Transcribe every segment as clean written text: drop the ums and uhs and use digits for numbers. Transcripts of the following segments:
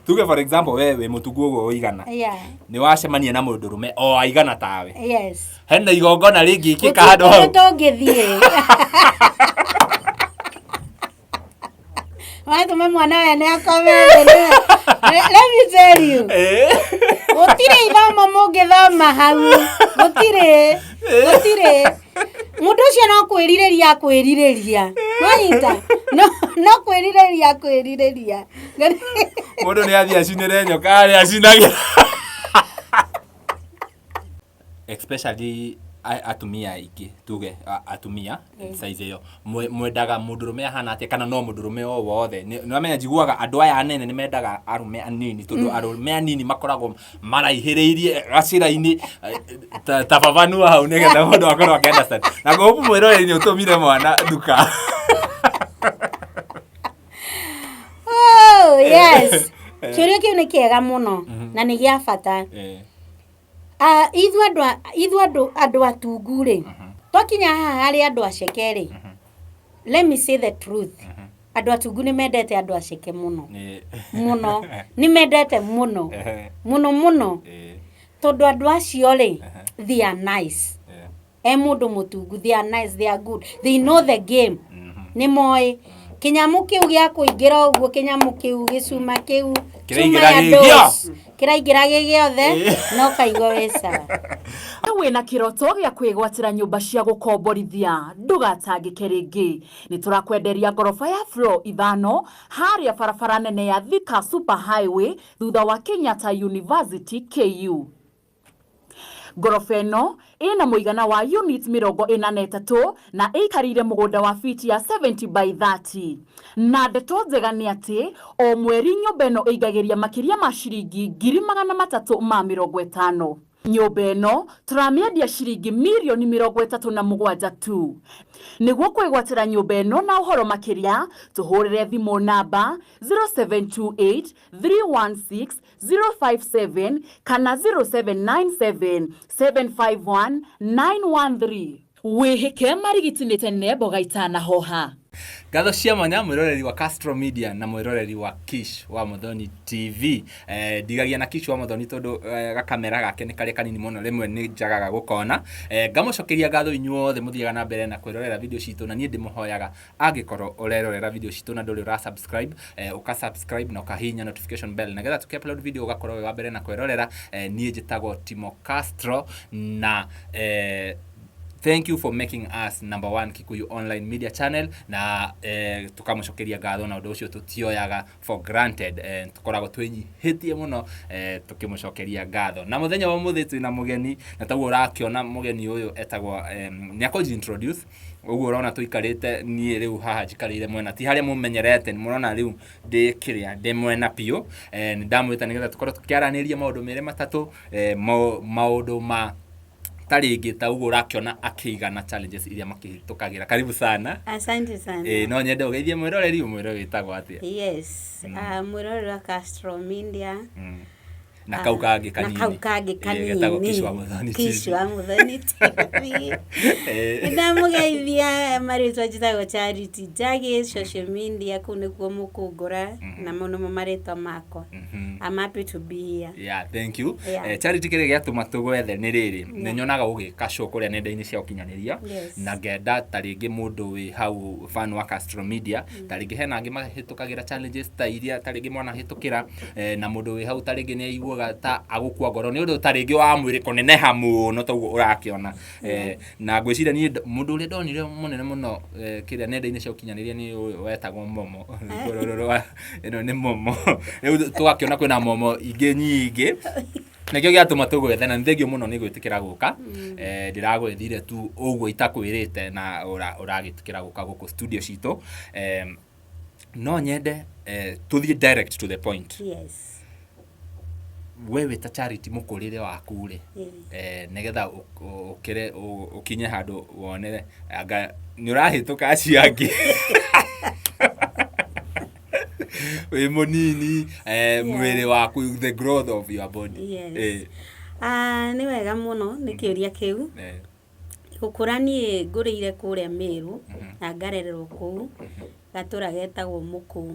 Tuge for example, we wĩ mũtungu ũguo ũigana, nĩ wacemania na mũndũrũme o aigana tawe, hena igongona rĩngĩkĩka handũ hau? Tũngĩthiĩ watũma mwana wene akome thĩ let me tell you, gũtirĩ ithomo mũngĩthoma hau, gũtirĩ, gũtirĩ. Mũndũ ũcio no kwĩrirĩria akwĩrirĩria, nwanyita, no kwĩrirĩria akwĩrirĩria. Mũndũ nĩ athiĩ acinĩre nyoka harĩa acinagĩra, especially atumia aingĩ, tuge atumia size ĩyo mwendaga mũndũrũme ahana atĩa, kana no mũndũrũme o wothe? Nĩ wamenya njiguaga andũ aya anene nĩ mendaga arũme anini, tondũ arũme anini makoragwo maraihĩrĩirie gacĩra-inĩ, ta babanua hau, nĩgetha mũndũ akorwo akĩ understand. Na ngũhũpu mwĩroreri nĩ ũtũmire mwana nduka. Oh, yes, kĩũria kĩu nĩ kĩega mũno na nĩ gĩa bata. Ah, ithuĩ andũ atungu rĩ, twakinya haha harĩ andũ aceke rĩ, let me say the truth, andũ atungu nĩ mendete andũ aceke mũno mũno, nĩ mendete mũno mũno mũno, tondũ andũ acio rĩ, they are nice. E mũndũ mũtungu, they are nice, they are good, they know the game. Nĩ moĩ kĩnyamũ kĩu gĩa kũingĩra ũguo, kĩnyamũ kĩu gĩcuma kĩu cuma Kĩraingĩra ya gĩ ndos kĩraingĩra gĩ gĩothe no kaigua wĩ sawa. Wĩna kĩroto gĩa kwĩgwatĩra nyũmba cia gũkomborithia, ndũgatangĩke rĩngĩ. Nĩ tũrakwenderia ngoroba ya floor 5 harĩa barabara nene ya Thika Super Highway, thutha wa Kenyatta University, KU. Ngoroba ĩno ĩna mũigana wa units 43 na ĩikarĩire mũgũnda wa fiti ya 70 by 30. Na ndeto njega nĩ atĩ o mweri nyũmba ĩno ĩingagĩria makĩria ma ciringi 350,000. Nyũmba ĩno tũramĩendia ciringi mirioni 37 tu. Nĩguo kwĩgwatĩra nyũmba ĩno na ũhoro makĩria, tũhũrĩre thimũ namba 0728 316 057 kana 0797 751 913. Wĩhĩke marigiti nĩ tene mboga itanahoha. Ngatho cia mwanya mwĩroreri wa Castro Media na mwĩroreri wa Kish wa Muthoni TV. Ndigagia na Kish wa Muthoni tondũ gakamera gake nĩ karĩa kanini mũno, rĩmwe nĩ njagaga gũkona. Ngamũcokeria ngatho inyuothe mũthiaga na mbere na kwĩrorera video citũ, na niĩ ndĩmũhoyaga, angĩkorwo ũrerorera video citũ na ndũrĩ ũra subscribe, ũka subscribe na ũkahihinya notification bell, nĩgetha tũkĩ upload video ũgakorwo wĩ wa mbere na kwĩrorera. Niĩ njĩtagwo Timo Castro na thank you for making us number one Kikuyu online media channel, na tukamũcokeria ngatho na ũndũ ũcio tũtioyaga for granted. Tũkoragwo twĩnyihĩtie mũno tũkĩmũcokeria ngatho. Na mũthenya wa ũmũthĩ twĩna mũgeni, na taguo ũrakĩona mũgeni ũyũ etagwo, nĩ akũnji introduce ũguo ũrona tũikarĩte. Niĩ rĩu haha njikarĩire mwena ti harĩa mũmenyerete, nĩ mũrona rĩu ndĩ kĩrĩa ndĩ mwena biũ. Nĩ ndamwĩta nĩgetha tũkorwo tũkĩaranĩria maũndũ merĩ matatũ, maũndũ ma ta rĩngĩ ta ũguo ũrakĩona akĩigana challenges iria makĩhĩtũkagĩra. Karibu sana. Asante sana. No nyende ũgeithie mwĩroreri, ũmwĩre wĩtagwo atĩa. Yes, mwĩroreri wa Castro Media na kau kangĩ kanini. Na kau kangĩ kanini. Getagwo Kish wa Muthoni Kish TV. wa Muthoni TV. Nĩndamũgeithia, marĩtwa njĩtagwo Charity Njagi, social media kũu nĩkuo mũkũngora, na mau nĩmo marĩtwa makwa. I'm happy to be here. Yeah, thank you. Yeah. Charity, kĩrĩa gĩatũma tũgwethe nĩ rĩrĩ, nĩ nyonaga ũgĩka show kũrĩa nenda-inĩ cia ũkinyanĩria, na ngenda ta rĩngĩ mũndũ wĩ hau fan wa Castro Media, ta rĩngĩ hena angĩ mahĩtũkagĩra challenges ta iria ta rĩngĩ mwanahĩtũkĩra, na mũndũ wĩ hau ta rĩngĩ nĩ aiguaga ta agũkua ngoro nĩ ũndũ ta rĩngĩ wa mwĩrĩ kũneneha mũno ta ũguo ũrakĩona. Na ngwĩciria niĩ mũndũ ũrĩa ndonire mũnene mũno, kĩrĩa nenda-inĩ cia ũkinyanĩria, nĩ ũyũ wetagwo Momo. Rũrũ ĩno nĩ Momo, rĩu tũgakĩona kwĩna Momo ingĩ nyingĩ. Nĩkĩo gĩatũma tũgwethe, na nĩ thengiũ mũno nĩ gwĩtĩkĩra gũka. Ndĩragwethire tu ũguo itakwĩrĩte na ũragĩtĩkĩra gũka gũkũ studio citũ. No nyende tũthiĩ direct to the point. We wĩ ta Charity, mũkũrĩre waku rĩ, nĩgetha ũkĩre ũkinye handũ wone anga nĩ ũrahĩtũka acio angĩ wĩ mũnini, mwĩrĩ waku, the growth of your body. Ah, nĩ wega mũno nĩ kĩũria kĩu. Gũkũra niĩ ngũrĩire kũrĩa Meru na ngarererwo kũu gatũra getagwo Mũkũu.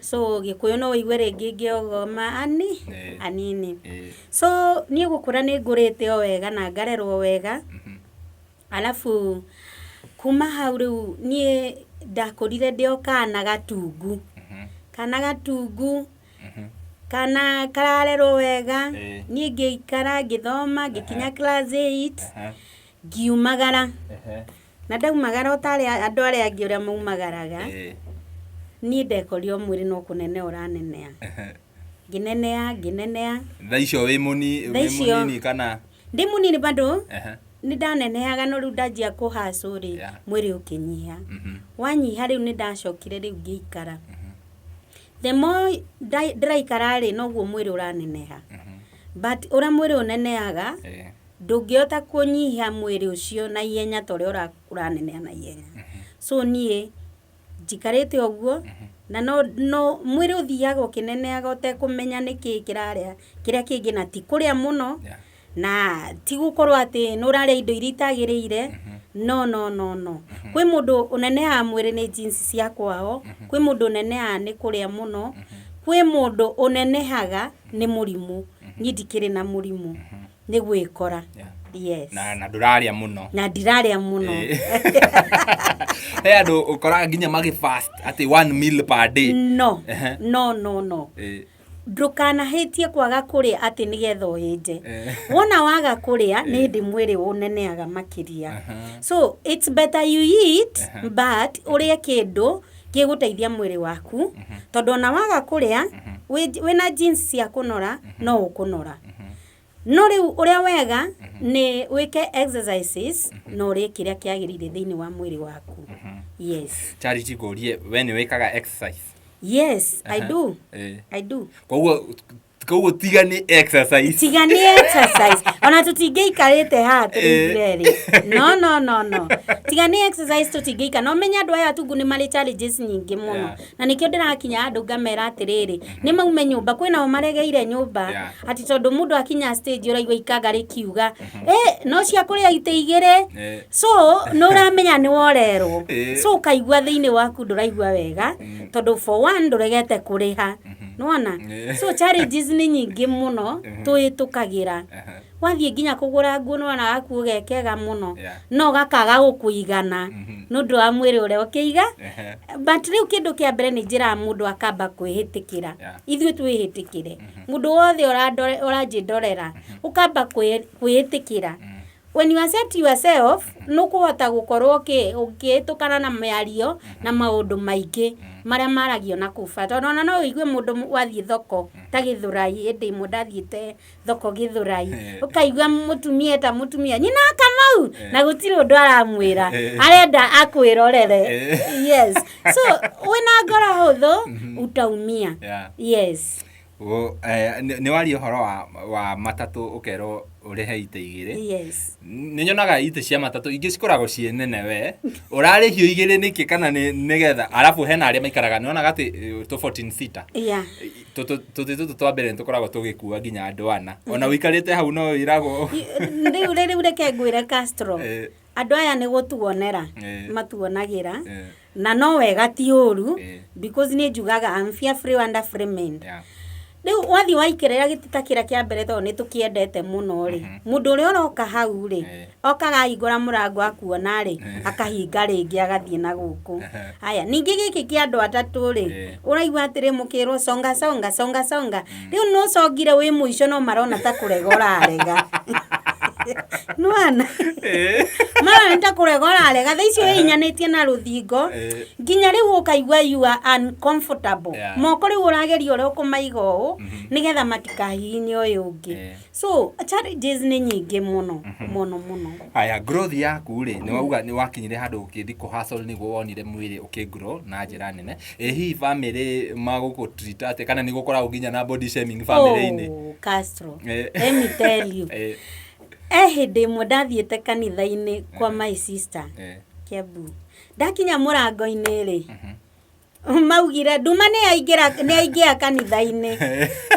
So Gĩkũyũ no ũigue rĩngĩ ngĩogoma ani anini. So niĩ gũkũra nĩ ngũrĩte o wega na ngarerwo wega. Alafu kuma hau rĩu niĩ ndakũrire ndĩ o kana gatungu. Kana gatungu, kana kararerwo wega. Niĩ ngĩikara ngĩthoma ngĩkinya class 8 ngiumagara. Na ndaumagara o ta arĩa andũ arĩa angĩ ũrĩa maumagaraga. Niĩ ndekorire o mwĩrĩ no kũneneha ũraneneha. Ngĩneneha ngĩneneha. Thaa icio wĩ Thaa wĩ icio- mũnini kana? Ndĩ mũnini bado. Nĩ ndanenehaga no rĩu ndanjia kũhacũ rĩ, mwĩrĩ ũkĩnyiha. Wanyiha rĩu nĩ ndacokire rĩu ngĩikara. The more ndĩraikara rĩ, noguo mwĩrĩ ũraneneha. But ũrĩa mwĩrĩ ũnenehaga, ndũngĩhota kũnyihia mwĩrĩ ũcio na ihenya ta ũrĩa ũraneneha na ihenya. So niĩ njikarĩte ũguo na no mwĩrĩ ũthiaga ũkĩnenehaga ũtekũmenya nĩkĩ kĩrarĩa kĩrĩa kĩngĩ, na ti kũrĩa mũno, na ti gũkorwo atĩ nĩ ũrarĩa indo iria itagĩrĩire. No, no, no, no. Kwĩ mũndũ ũnenehaga mwĩrĩ nĩ genes cia kwao, kwĩ mũndũ ũnenehaga nĩ kũrĩa mũno, kwĩ mũndũ ũnenehaga nĩ mũrimũ. Niĩ ndikĩrĩ na mũrimũ, nĩ gwĩkora. Yes. Na ndũrarĩa mũno. Na ndirarĩa mũno. He andũ ũkoraga nginya magĩ fast atĩ one meal per day. No, no, no, no. Ndũkanahĩtie kwaga kũrĩa atĩ nĩgetha ũhĩnje. Wona waga kũrĩa nĩ hĩndĩ mwĩrĩ ũnenehaga makĩria. So it's better you eat, but ũrĩe kĩndũ gĩgũteithia mwĩrĩ waku, tondũ ona waga kũrĩa wĩna genes cia kũnora no ũkũnora. No rĩu ũrĩa wega nĩ wĩke exercises na ũrĩe kĩrĩa kĩagĩrĩire thĩinĩ wa mwĩrĩ waku. Yes. Charity, ngũrie, we nĩ wĩkaga exercise? Yes, I do. I do. Koguo tiga nĩ exercise. Tiga nĩ exercise. Ona tũtingĩikarĩte haha tũrĩ ithuerĩ. No, no, no, no. Tiga nĩ exercise tũtingĩikara. No menye andũ aya atungu nĩ marĩ challenges nyingĩ mũno. Na nĩkĩo ndĩrakinya andũ ngamera atĩrĩrĩ, nĩ maume nyũmba, kwĩnao maregeire nyũmba. Atĩ tondũ mũndũ akinya stage ũraigua ikanga rĩkiuga, no cia kũrĩa itĩ igĩrĩ. So nĩ ũramenya nĩ worerwo. So ũkaigua thĩinĩ waku ndũraigua wega, tondũ for one ndũregete kũrĩha. Nĩwona? So challenges nĩ nyingĩ mũno tũhĩtũkagĩra. Wathiĩ nginya kũgũra nguo nĩwona gakuo ge kega mũno, no gakaga gũkũigana nĩ ũndũ wa mwĩrĩ ũrĩa ũkĩiga. But rĩu kĩndũ kĩa mbere nĩ njĩraga mũndũ akamba kwĩhĩtĩkĩra. Ithuĩ twĩhĩtĩkĩre. Mũndũ wothe ũranjĩndorera, ũkamba kwĩhĩtĩkĩra. When you accept yourself, nĩũkũhota gũkorwo ũkĩhĩtũkana na mĩario na maũndũ maingĩ marĩa maragio na kũu bara. Tondũ ona no ũigue mũndũ wathiĩ thoko ta Gĩthũrai, hĩndĩ ĩmwe ndathiĩte thoko Gĩthũrai, ũkaigua mũtumia eta mũtumia nyina wa Kamau, na gũtirĩ ũndũ aramwĩra, arenda akwĩrorere. Yes. So wĩna ngoro hũthũ utaumia. Yes. Nĩ waria ũhoro wa matatũ ũkerwo ũrĩhe itĩ igĩrĩ. Yes. Nĩ nyonaga itĩ cia matatũ ingĩ cikoragwo ciĩ nene, we ũrarĩhio igĩrĩ nĩkĩ? Kana nĩ nĩgetha arabu hena arĩa maikaraga nĩonaga atĩ tũ 14 seater tũtĩ tũtũ twa mbere nĩ tũkoragwo tũgĩkua nginya andũ ana, ona ũikarĩte hau no wĩragwo. Rĩu reke ngwĩre, Castro, andũ aya nĩ gũtuonera matuonagĩra, na no wega ti ũru, because niĩ njugaga I'm fearfully wonderfully made. Rĩu wathiĩ waikĩrĩra gĩtĩ ta kĩrĩa kĩa mbere, tondũ nĩ tũkĩendete mũno rĩ, mũndũ ũrĩa ũroka hau rĩ, okaga ahingũra mũrango akuona rĩ, akahinga rĩngĩ agathiĩ na gũkũ. Haya, ningĩ gĩkĩ kĩa andũ atatũ rĩ, ũraigua atĩrĩ mũkĩrwo songa songa songa songa, rĩu nĩ ũcongire wĩ mũico, no marona ta kũrega ũrarega. Nĩwona? Marona nĩ ta kũrega ũrarega, thaa icio wĩhinyanĩtie na rũthingo, nginya rĩu ũkaigua you are uncomfortable. Moko rĩu ũrageria ũrĩa ũkũmaiga ũũ nĩgetha matikahihinye ũyũ ũngĩ. So challenges nĩ nyingĩ mũno mũno mũno. Haya, growth yaku rĩ, nĩ wauga nĩ wakinyire handũ ũkĩthi kũ hustle nĩguo wonire mwĩrĩ ũkĩ grow na njĩra nene. Ĩ hihi family magũkũ treat atĩa, kana nĩ gũkoragwo nginya na body shaming family-inĩ? Oh, Castro. Let me tell you. E hĩndĩ ĩmwe ndathiĩte kanitha-inĩ kwa my sister Kiambu. Ndakinya mũrango-inĩ rĩ, maugire nduma nĩ yaingĩra, nĩ yaingĩra kanitha-inĩ.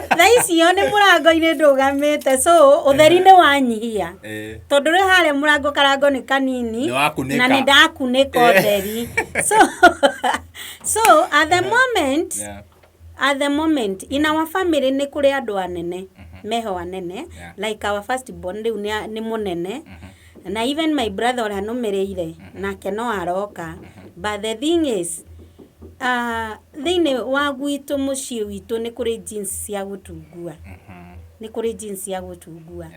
Thaa icio nĩ mũrango-inĩ ndũgamĩte, so ũtheri nĩ wanyihia, tondũ rĩu harĩa mũrango karango nĩ kanini Nĩ wakunĩka. Na nĩ ndakunĩka ũtheri. So at the moment At the moment in our family nĩ kũrĩ andũ anene meho anene. Like our first born rĩu nĩ mũnene, na even my brother ũrĩa nũmĩrĩire nake no aroka. But the thing is, thĩinĩ wa gwitũ, mũciĩ witũ, nĩ kũrĩ genes cia gũtungua. Nĩ kũrĩ genes cia gũtungua.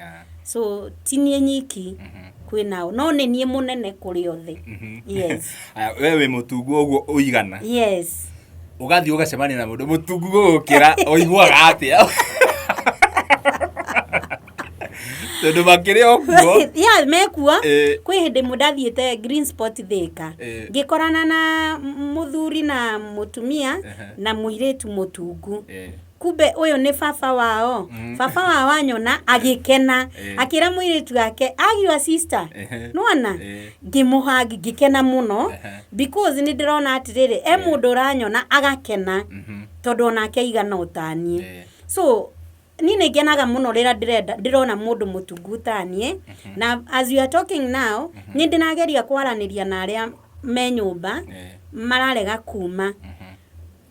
So ti niĩ nyiki, kwĩnao, no nĩ niĩ mũnene kũrĩ othe, yes. Aya, we wĩ mũtungu ũguo ũigana? Yes. Ũgathiĩ ũgacemania na mũndũ mũtungu gũgũkĩra, ũiguaga atĩa, tondũ makĩrĩ o kuo? Yeah, mekuo. Kwĩ hĩndĩ ĩmwe ndathiĩte Green Spot Thĩka, ngĩkorana na mũthuri na mũtumia na mũirĩtu mũtungu. Kumbe ũyũ nĩ baba wao. Baba wao anyona agĩkena, akĩra mũirĩtu wake, "Hug your sister." Nĩwona? Ngĩmũhug, ngĩkena mũno, because nĩ ndĩrona atĩrĩrĩ, e mũndũ ũranyona agakena, tondũ onake aigana ũtaniĩ. So niĩ nĩ ngenaga mũno rĩrĩa ndĩrenda ndĩrona mũndũ mũtungu taniĩ. Na as we are talking now, nĩ ndĩrageria kwaranĩria na arĩa me nyũmba mararega kuma,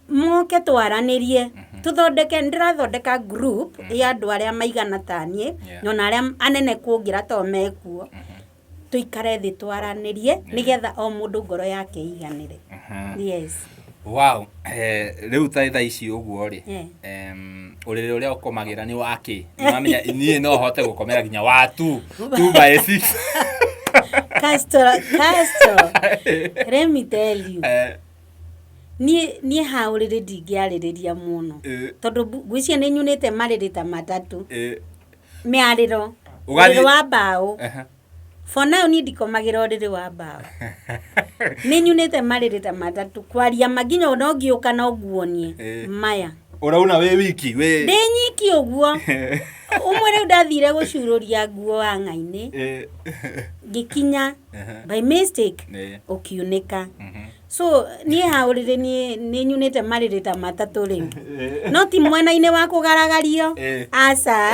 moke twaranĩrie, tũthondeke, ndĩrathondeka group ya andũ arĩa maigana taniĩ na ona arĩa anene kũngĩra to mekuo, tũikare thĩ twaranĩrie nĩgetha o mũndũ ngoro yake ĩiganĩre. Yes. Wow, rĩu ta thaa ici ũguo rĩ, ũrĩrĩ ũrĩa ũkomagĩra nĩ wakĩ? Nĩwamenya niĩ no hote gũkomera nginya wa 2 by 6. Castro, Castro, let me tell you, niĩ ha ũrĩrĩ ndingĩarĩrĩria mũno, tondũ ngwĩciria nĩ nyunĩte marĩrĩ ta matatũ, mĩarĩro. Ũrĩrĩ wa mbaũ. For now niĩ ndikomagĩra ũrĩrĩ wa mbaũ. Nĩ nyunĩte marĩrĩ ta matatũ, kwaria ma, nginya ona ũngĩũka no nguonie maya. Ũrauna wĩ wiki wĩ Ndĩ nyiki ũguo. Ũmwe rĩu ndathire gũcurũria nguo hang'a-inĩ, ngĩkinya by mistake, ũkiunĩka. So niĩ ha ũrĩrĩ, niĩ nĩ nyunĩte marĩrĩ ta matatũ rĩu, no ti mwena-inĩ wa kũgaragario. Aca,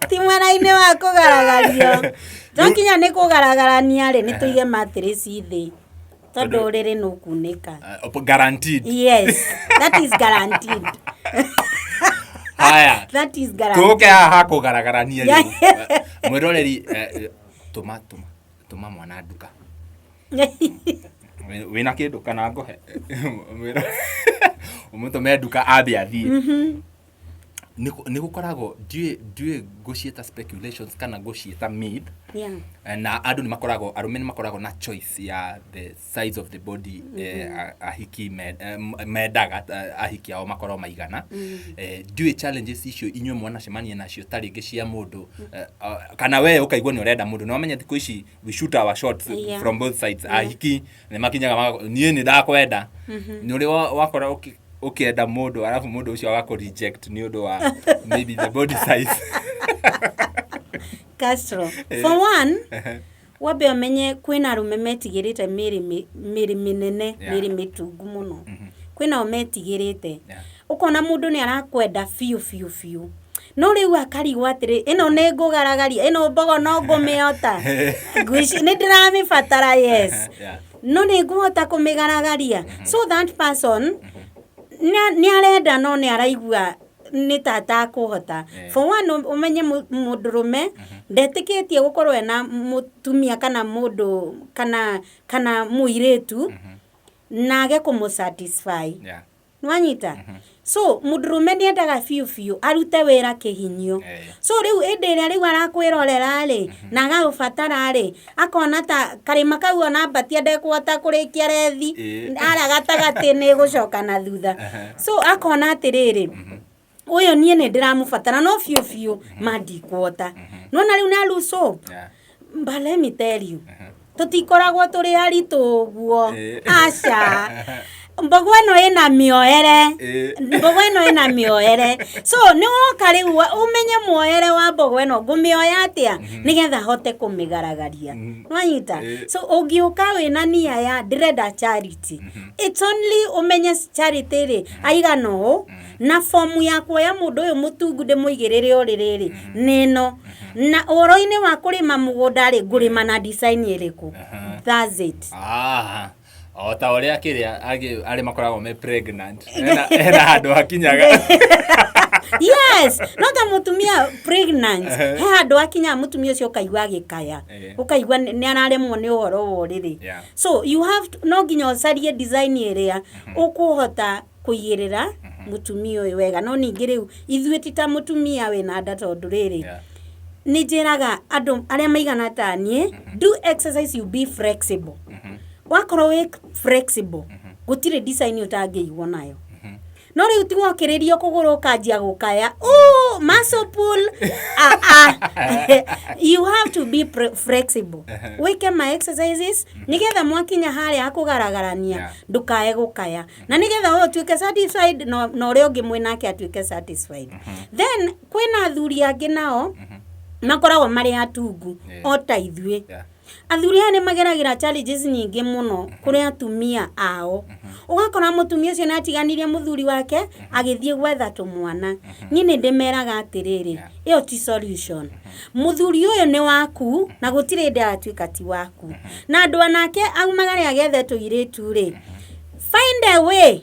ti mwena-inĩ wa kũgaragario. To nginya nĩ kũgaragarania rĩ, nĩ tũige mattress thĩ, tondũ ũrĩrĩ nĩ ũkunĩka. Guaranteed. Yes, that is guaranteed. Haya. That is guaranteed. Tũke haha kũgaragarania rĩu. Mwĩroreri, tũma tũma tũma mwana nduka. Wĩna kĩndũ kana ngũhe? Ũmũtũme nduka ambe athiĩ. Nĩ gũkoragwo, ndiũĩ ngũciĩta speculations kana ngũciĩta myth, na andũ nĩ makoragwo, arũme nĩ makoragwo na choice ya the size of the body, ahiki mendaga ahiki ao makorwo maigana. Ndiũĩ challenges icio inyuĩ mwanacemania nacio, ta rĩngĩ cia mũndũ, kana we ũkaigua nĩ ũrenda mũndũ, na wamenya thikũ ici we shoot our shots from both sides. Ahiki nĩ makinyaga niĩ nĩ ndakwenda. Nĩ ũrĩ wakora ũkĩenda mũndũ, arabu mũndũ ũcio agakũ reject nĩ ũndũ wa maybe the body size? Castro, for one, wambe ũmenye kwĩna arũme metigĩrĩte mĩrĩ mĩnene, mĩrĩ mĩtungu mũno. Kwĩnao metigĩrĩte. Ũkona mũndũ nĩ arakwenda biũ biũ biũ, no rĩu akarigwo atĩrĩ, ĩno nĩ ngũgaragaria, ĩno mbogo no ngũmĩota? Nĩ ndĩramĩbatara, yes, no nĩ ngũhota kũmĩgaragaria? So that person nĩ arenda, no nĩ araigua nĩ ta atakũhota. For one, ũmenye mũndũrũme ndetĩkĩtie gũkorwo ena mũtumia kana mũndũ kana mũirĩtu na age kũmũ satisfy. Nĩwanyita? So mũndũrũme nĩ endaga biũ biũ arute wĩra kĩhinyio. So rĩu ĩndĩ ĩrĩa rĩu arakwĩrorera rĩ, na agagũbatara rĩ, akona ta karĩma kau ona mbatia ndekũhota kũrĩkia rethi, ara gatagatĩ nĩ gũcoka na thutha. So akona atĩrĩrĩ, ũyũ niĩ nĩ ndĩramũbatara, no biũ biũ ma ndikuhota. Nona rĩu na lose hope. But let me tell you, tũtikoragwo tũrĩ aritũ ũguo. Aca, mbogo ĩno ĩna mĩoere. Mbogo ĩno ĩna mĩoere. So nĩ woka rĩu ũmenye muoere wa mbogo ĩno, ngũmĩoya atĩa nĩgetha hote kũmĩgaragaria? Nwanyita? So ũngĩũka wĩna nia ya ndĩrenda charity, it's only ũmenye charity rĩ aigana ũũ, na fomu ya kuoya mũndũ ũyũ mũtungu ndĩmũigĩrĩre ũrĩrĩ rĩ nĩ ĩno, na ũhoro-inĩ wa kũrĩma mũgũnda rĩ, ngũrĩma na design ĩrĩkũ? That's it. Ah. O ta ũrĩa kĩrĩa angĩ arĩa makoragwo me pregnant hena handũ hakinyaga. Yes, no ta mũtumia pregnant, he handũ hakinyaga mũtumia ũcio ũkaigua agĩkaya, ũkaigua nĩ araremwo nĩ ũhoro wa ũrĩrĩ. So you have to, no nginya ũcarie design ĩrĩa ũkũhota kũigĩrĩra mũtumia ũyũ wega. No ningĩ rĩu ithuĩ ti ta mũtumia wĩna nda, tondũ rĩrĩ, nĩ njĩraga andũ arĩa maigana ta niĩ, do exercise, you be flexible. Wakorwo wĩ flexible, gũtirĩ design ũtangĩigwo nayo. No rĩu ti wokĩrĩrio kũgũrũ ũkanjia gũkaya, "Ooh, muscle pull." Ah, ah. You have to be flexible, wĩke ma exercises nĩgetha mwakinya harĩa hakũgaragarania, ndũkae gũkaya, na nĩgetha we ũtuĩke satisfied na ũrĩa ũngĩ mwĩnake atuĩke satisfied. Then kwĩna athuri angĩ nao makoragwo marĩ atungu o ta ithuĩ. Athuri aya nĩ mageragĩra challenges nyingĩ mũno kũrĩ atumia ao. Ũgakora mũtumia ũcio nĩ atiganirie mũthuri wake agĩthiĩ gwetha tũmwana. Niĩ nĩ ndĩmeraga atĩrĩrĩ, ĩyo ti solution. Mũthuri ũyũ nĩ waku na gũtirĩ hĩndĩ agatuĩka ti waku. Na andũ anake aumagare agethe tũirĩtu rĩ, find a way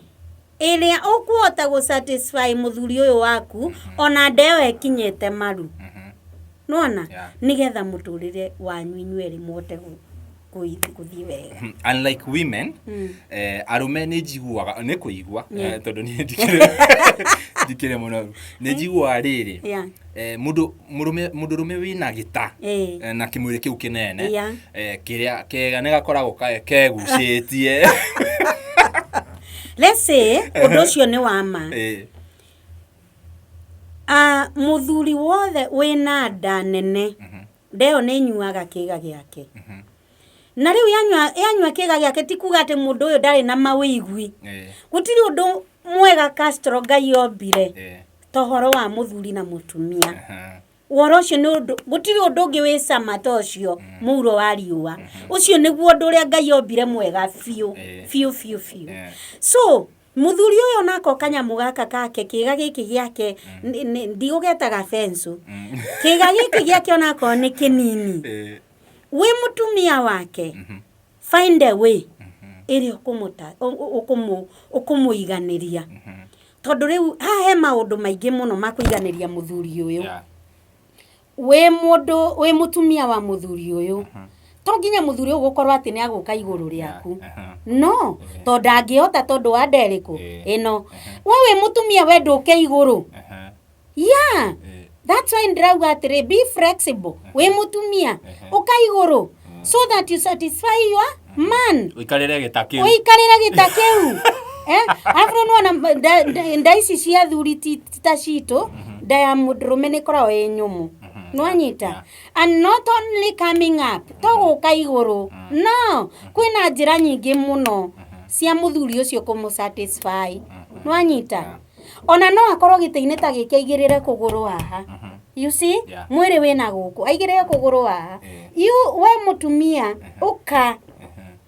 ĩrĩa ũkũhota gũ satisfy mũthuri ũyũ waku ona nda ĩyo ĩkinyĩte maru, nona nĩgetha mũtũrĩre wanyu inyuerĩ mũhote gũthiĩ wega. Unlike women, arũme nĩ njiguaga nĩ kũigua, tondũ niĩ ndikĩrĩ mũnoru, nĩ njiguaga rĩrĩ, mũndũ mũrũme, mũndũrũme wĩna gĩta na kĩmwĩrĩ kĩu kĩnene, kĩrĩa kega nĩ gakoragwo kegucĩtie. Let's say ũndũ ũcio nĩ wa ma. Ah, mũthuri wothe wĩna nda nene, nda ĩyo nĩ ĩnyuaga kĩga gĩake. Na rĩu yanyua kĩga gĩake, ti kuga atĩ mũndũ ũyũ ndarĩ na mawĩigwi. Gũtirĩ ũndũ mwega, Castro, Ngai ombire ta ũhoro wa mũthuri na mũtumia. Ũhoro ũcio nĩ ũndũ, gũtirĩ ũndũ ũngĩ wĩ cama ta ũcio mũuro wa riũa. Ũcio nĩguo ũndũ ũrĩa Ngai ombire mwega biũ, biũ biũ biũ. So mũthuri ũyũ nako kanyamũ gaka kake, kĩga gĩkĩ gĩake, ndigũgetaga bencu, kĩga gĩkĩ gĩake onakorwo nĩ kĩnini, wĩ mũtumia wake, find a way ĩrĩa ũkũmũiganĩria, tondũ rĩu haha he maũndũ maingĩ mũno ma kũiganĩria mũthuri ũyũ. Wĩ mũndũ, wĩ mũtumia wa mũthuri ũyũ, to nginya mũthuri ũyũ gũkorwo atĩ nĩ agũka igũrũ rĩaku, no tondũ ndangĩhota tondũ wa nda ĩrĩkũ ĩno. We wĩ mũtumia, we ndũke igũrũ. Yeah, that's why ndĩrauga atĩrĩ, be flexible. Wĩ mũtumia, ũka igũrũ so that you satisfy your man. Ũikarĩre gĩta kĩu. Ũikarĩre gĩta kĩu. Arabu nĩwona nda ici cia athuri ti ta citũ. Nda ya mũndũrũme nĩ ĩkoragwo ĩ nyũmũ, nĩwanyita? And not only coming up, to gũka igũrũ, no kwĩna njĩra nyingĩ mũno cia mũthuri ũcio kũmũ satisfy, nĩwanyita? Ona no akorwo gĩtĩ-inĩ ta gĩkĩ, aigĩrĩre kũgũrũ haha, you see? Mwĩrĩ wĩna gũkũ, aigĩrĩre kũgũrũ haha. You, we mũtumia, ũka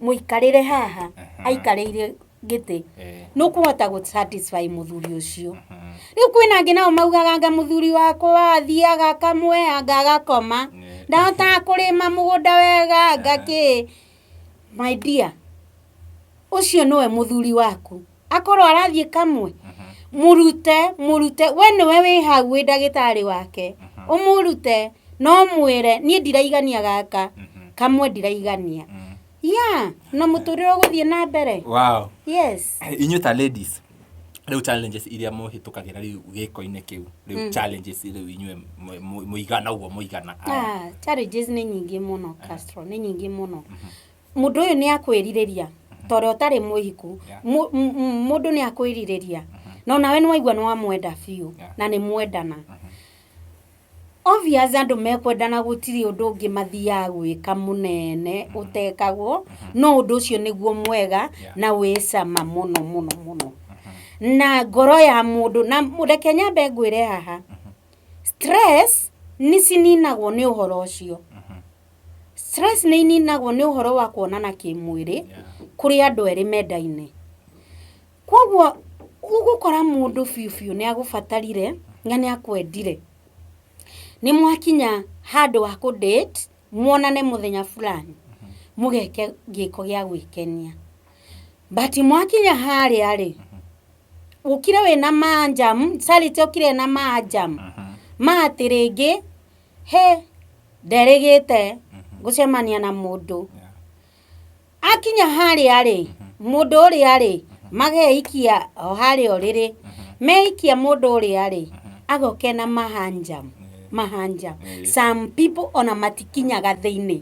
mũikarĩre haha aikarĩire gĩtĩ, nĩ ũkũhota gũ satisfy mũthuri ũcio. Rĩu kwĩna angĩ nao maugaga, anga mũthuri wakwa athiaga kamwe, anga agakoma, ndahotaga kũrĩma mũgũnda wega, anga kĩ. My dear, ũcio nĩwe mũthuri waku. Akorwo arathiĩ kamwe, mũrute, mũrute. We nĩwe wĩ hau, wĩ ndagĩtarĩ wake, ũmũrute no mwĩre, niĩ ndiraigania gaka kamwe, ndiraigania. Yeah, na mũtũrĩre ũgũthiĩ na mbere. Yes. Inyuĩ ta ladies rĩu, challenges iria mũhĩtũkagĩra rĩu gĩko-inĩ kĩu rĩu, challenges rĩu inyuĩ mũigana ũguo mũigana aya? Ah, challenges nĩ nyingĩ mũno, Castro, nĩ nyingĩ mũno. Mũndũ ũyũ nĩ akwĩrirĩria ta ũrĩa ũtarĩ mũhiku. Mũndũ nĩ akwĩrirĩria, no nawe nĩ waigua nĩ wamwenda biũ, na nĩ mwendana. Obvious, andũ mekwendana gũtirĩ ũndũ ũngĩ mathiaga gwĩka mũnene ũtekagwo, no ũndũ ũcio nĩguo mwega na wĩ cama mũno mũno mũno na ngoro ya mũndũ. Na reke nyambe ngwĩre haha, stress nĩ cininagwo nĩ ũhoro ũcio. Stress nĩ ininagwo nĩ ũhoro wa kuonana kĩmwĩrĩ kũrĩ andũ erĩ mendaine. Koguo ũgũkora mũndũ biũ biũ nĩ agũbatarire na nĩ akwendire, nĩ mwakinya handũ ha kũ date, muonane mũthenya fulani, mũgeke gĩko gĩa gwĩkenia. But mwakinya harĩa rĩ, ũkire wĩna manjam, Charity okire na manjam ma atĩ rĩngĩ he nderĩgĩte gũcemania na mũndũ. Akinya harĩa rĩ, mũndũ ũrĩa rĩ, mageikia o harĩa ũrĩrĩ, meikia mũndũ ũrĩa rĩ, agoke na mahanjam mahanjam. Some people ona matikinyaga thĩinĩ,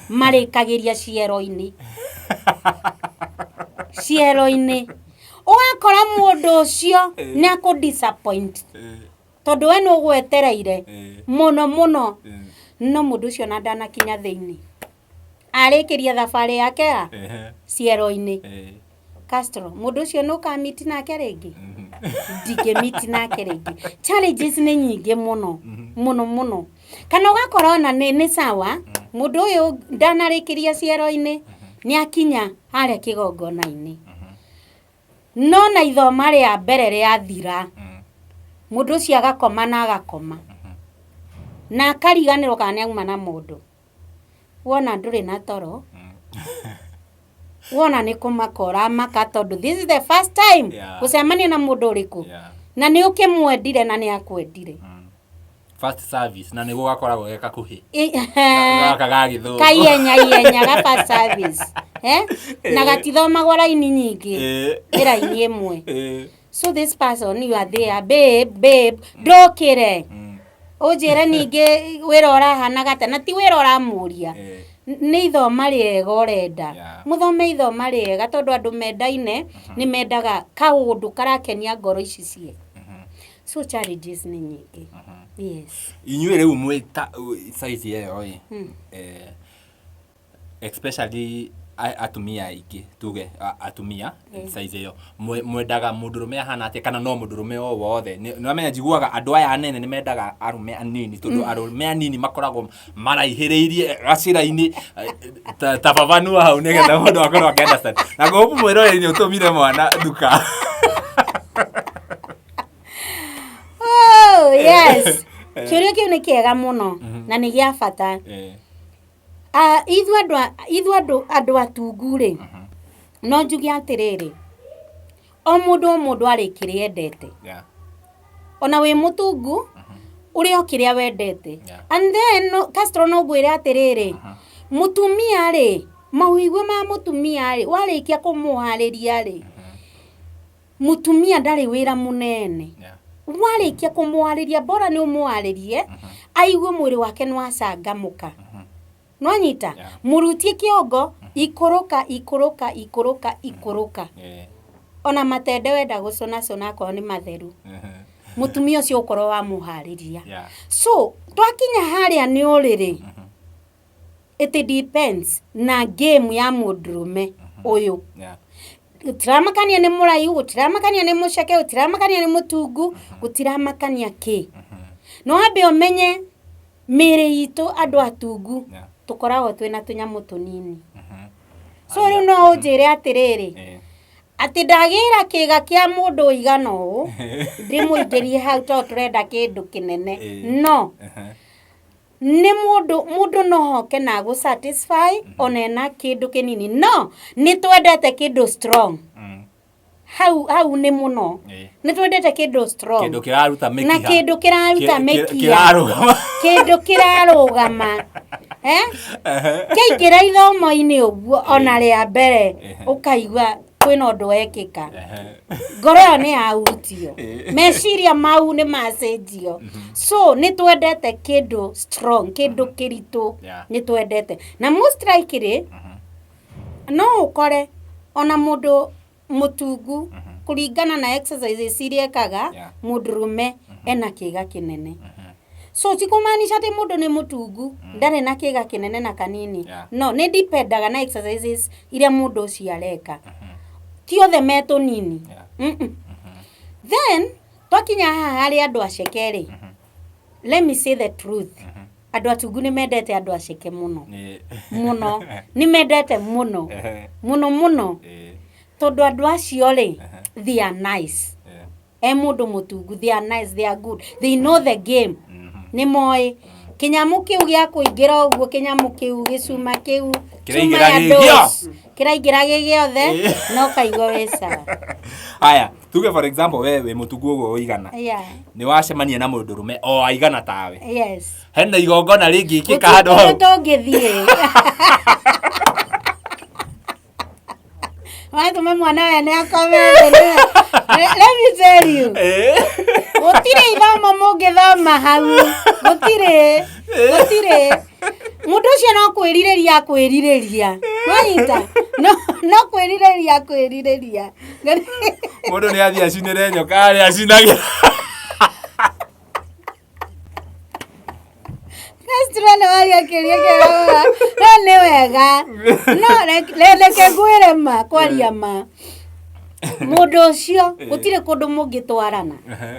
marĩkagĩria ciero-inĩ ciero-inĩ, ũgakora mũndũ ũcio nĩ akũ disappoint tondũ we nĩ ũgwetereire mũno mũno, no mũndũ ũcio ona ndanakinya thĩinĩ, arĩkĩria thabarĩ yake ya ciero-inĩ. Castro, mũndũ ũcio nĩ ũkamiti nake rĩngĩ? Ndingĩmiti nake rĩngĩ. Challenges nĩ nyingĩ mũno mũno mũno. Kana ũgakora ona nĩ sawa, mũndũ ũyũ ndanarĩkĩria ciero-inĩ, nĩ akinya harĩa kĩgongona-inĩ, no na ithoma rĩa mbere rĩathira, mũndũ ũcio agakoma na agakoma na akariganĩrwo kana nĩ auma na mũndũ. Wona ndũrĩ na toro, wona nĩ kũmaka ũramaka, tondũ this is the first time gũcemania na mũndũ ũrĩkũ na nĩ ũkĩmwendire na nĩ akwendire. First service na nĩguo gakoragwo ge gakuhĩ gaka ga gĩthũngũ. Kaihenya ihenya ga first service, eh? Na gatithomagwo raini nyingĩ, nĩ raini ĩmwe. So this person, you are there, babe, babe, ndũkĩre ũnjĩre ningĩ wĩra ũrahanaga atĩa, na ti wĩra ũramũria, nĩ ithoma rĩega ũrenda. Mũthome ithoma rĩega, tondũ andũ mendaine nĩ mendaga kaũndũ karakenia ngoro ici cie. So challenges nĩ nyingĩ, yes. Inyuĩ rĩu mwĩ ta size ĩyo ĩ, especially atumia aingĩ, tuge atumia size ĩyo, mwendaga mũndũrũme ahana atĩa, kana no mũndũrũme o wothe? Nĩwamenya njiguaga andũ aya anene nĩ mendaga arũme anini, tondũ arũme anini makoragwo maraihĩrĩirie gacĩra-inĩ, ta babanua hau, nĩgetha mũndũ akorwo akĩ understand. Na ngũhũpu mwĩroreri nĩ ũtũmire mwana nduka. Oh, yes, kĩũria kĩu nĩ kĩega mũno na nĩ gĩa bata. Ah, ithuĩ andũ atungu rĩ, no njuge atĩrĩrĩ, o mũndũ o mũndũ arĩ kĩrĩa endete. Ona wĩ mũtungu, ũrĩa o kĩrĩa wendete. And then no, Castro, no ngwĩre atĩrĩrĩ, mũtumia rĩ, mawĩigua ma mũtumia rĩ, warĩkia kũmũharĩria rĩ, mũtumia ndarĩ wĩra mũnene. Warĩkia kũmũharĩria, bora nĩ ũmũharĩrie aigue mwĩrĩ wake nĩ wacangamũka, nwanyita. Mũrutie kĩongo, ikũrũka ikũrũka ikũrũka ikũrũka, ona matende wenda gũcũnacũna, akorwo nĩ matheru, mũtumia ũcio ũkorwo wamũharĩria. So twakinya harĩa nĩ ũrĩrĩ, it depends na game ya mũndũrũme ũyũ. Gũtiramakania nĩ mũraihu, gũtiramakania nĩ mũceke, gũtiramakania nĩ mũtungu, gũtiramakania kĩ. No wambe ũmenye mĩĩrĩ itũ andũ atungu tũkoragwo twĩna tũnyamũ tũnini. So rĩu no ũnjĩre atĩrĩrĩ, atĩ ndagĩra kĩga kĩa mũndũ ũigana ũũ, ndĩmũingĩrie hau tondũ tũrenda kĩndũ kĩnene. No nĩ mũndũ no hoke na agũ satisfy ona ena kĩndũ kĩnini, no nĩ twendete kĩndũ strong. Hau hau nĩ mũno nĩ twendete kĩndũ strong. Kĩndũ kĩraruta mĩkiha. Na kĩndũ kĩraruta mĩkiha. Kĩrarũgama. Kĩndũ kĩrarũgama, eh? Kĩaingĩra ithomo-inĩ ũguo, ona rĩa mbere ũkaigua kwĩna ũndũ wekĩka. Ngoro ĩyo nĩ yahutio, meciria mau nĩ macenjio. So nĩ twendete kĩndũ strong, kĩndũ kĩritũ. Nĩ twendete, na most likely no ũkore ona mũndũ mũtungu, kũringana na exercises iria ekaga, mũndũrũme ena kĩga kĩnene. So ti kũmaanisha atĩ mũndũ nĩ mũtungu ndarĩ na kĩga kĩnene na kanini. No nĩ dipendaga na exercises iria mũndũ ũcio areka. Ti othe me tũnini. Then twakinya haha harĩ andũ aceke rĩ, let me say the truth, andũ atungu nĩ mendete andũ aceke mũno mũno, nĩ mendete mũno mũno mũno, tondũ andũ acio rĩ, they are nice. E mũndũ mũtungu, they are nice, they are good, they know the game. Nĩ moĩ kĩnyamũ kĩu gĩa kũingĩra ũguo, kĩnyamũ kĩu gĩcuma kĩu, cuma Kĩraingĩra ya gĩgĩa. doors. Kĩraingĩra gĩ gĩothe na ũkaigua wĩ sawa. Haya, tuge for example we wĩ mũtungu ũguo ũigana. Nĩ wacemania na mũndũrũme o aigana tawe. Hena igongona rĩngĩkĩka handũ Gũtirĩ hau. kũndũ tũngĩthiĩ. Watũma mwana wene akome thĩ nĩwe. Let me tell you. Gũtirĩ ithomo mũngĩthoma hau. Gũtirĩ. Gũtirĩ. Mũndũ ũcio no kwĩrirĩria akwĩrirĩria. Nwanyita? No, no kwĩrirĩria akwĩrirĩria. Mũndũ nĩ athiĩ acinĩre nyoka harĩa acinagĩra. Castro nĩ waria kĩũria kĩega mũno. No nĩ wega. No reke ngwĩre ma, kwaria ma. Mũndũ ũcio gũtirĩ kũndũ mũngĩtwarana.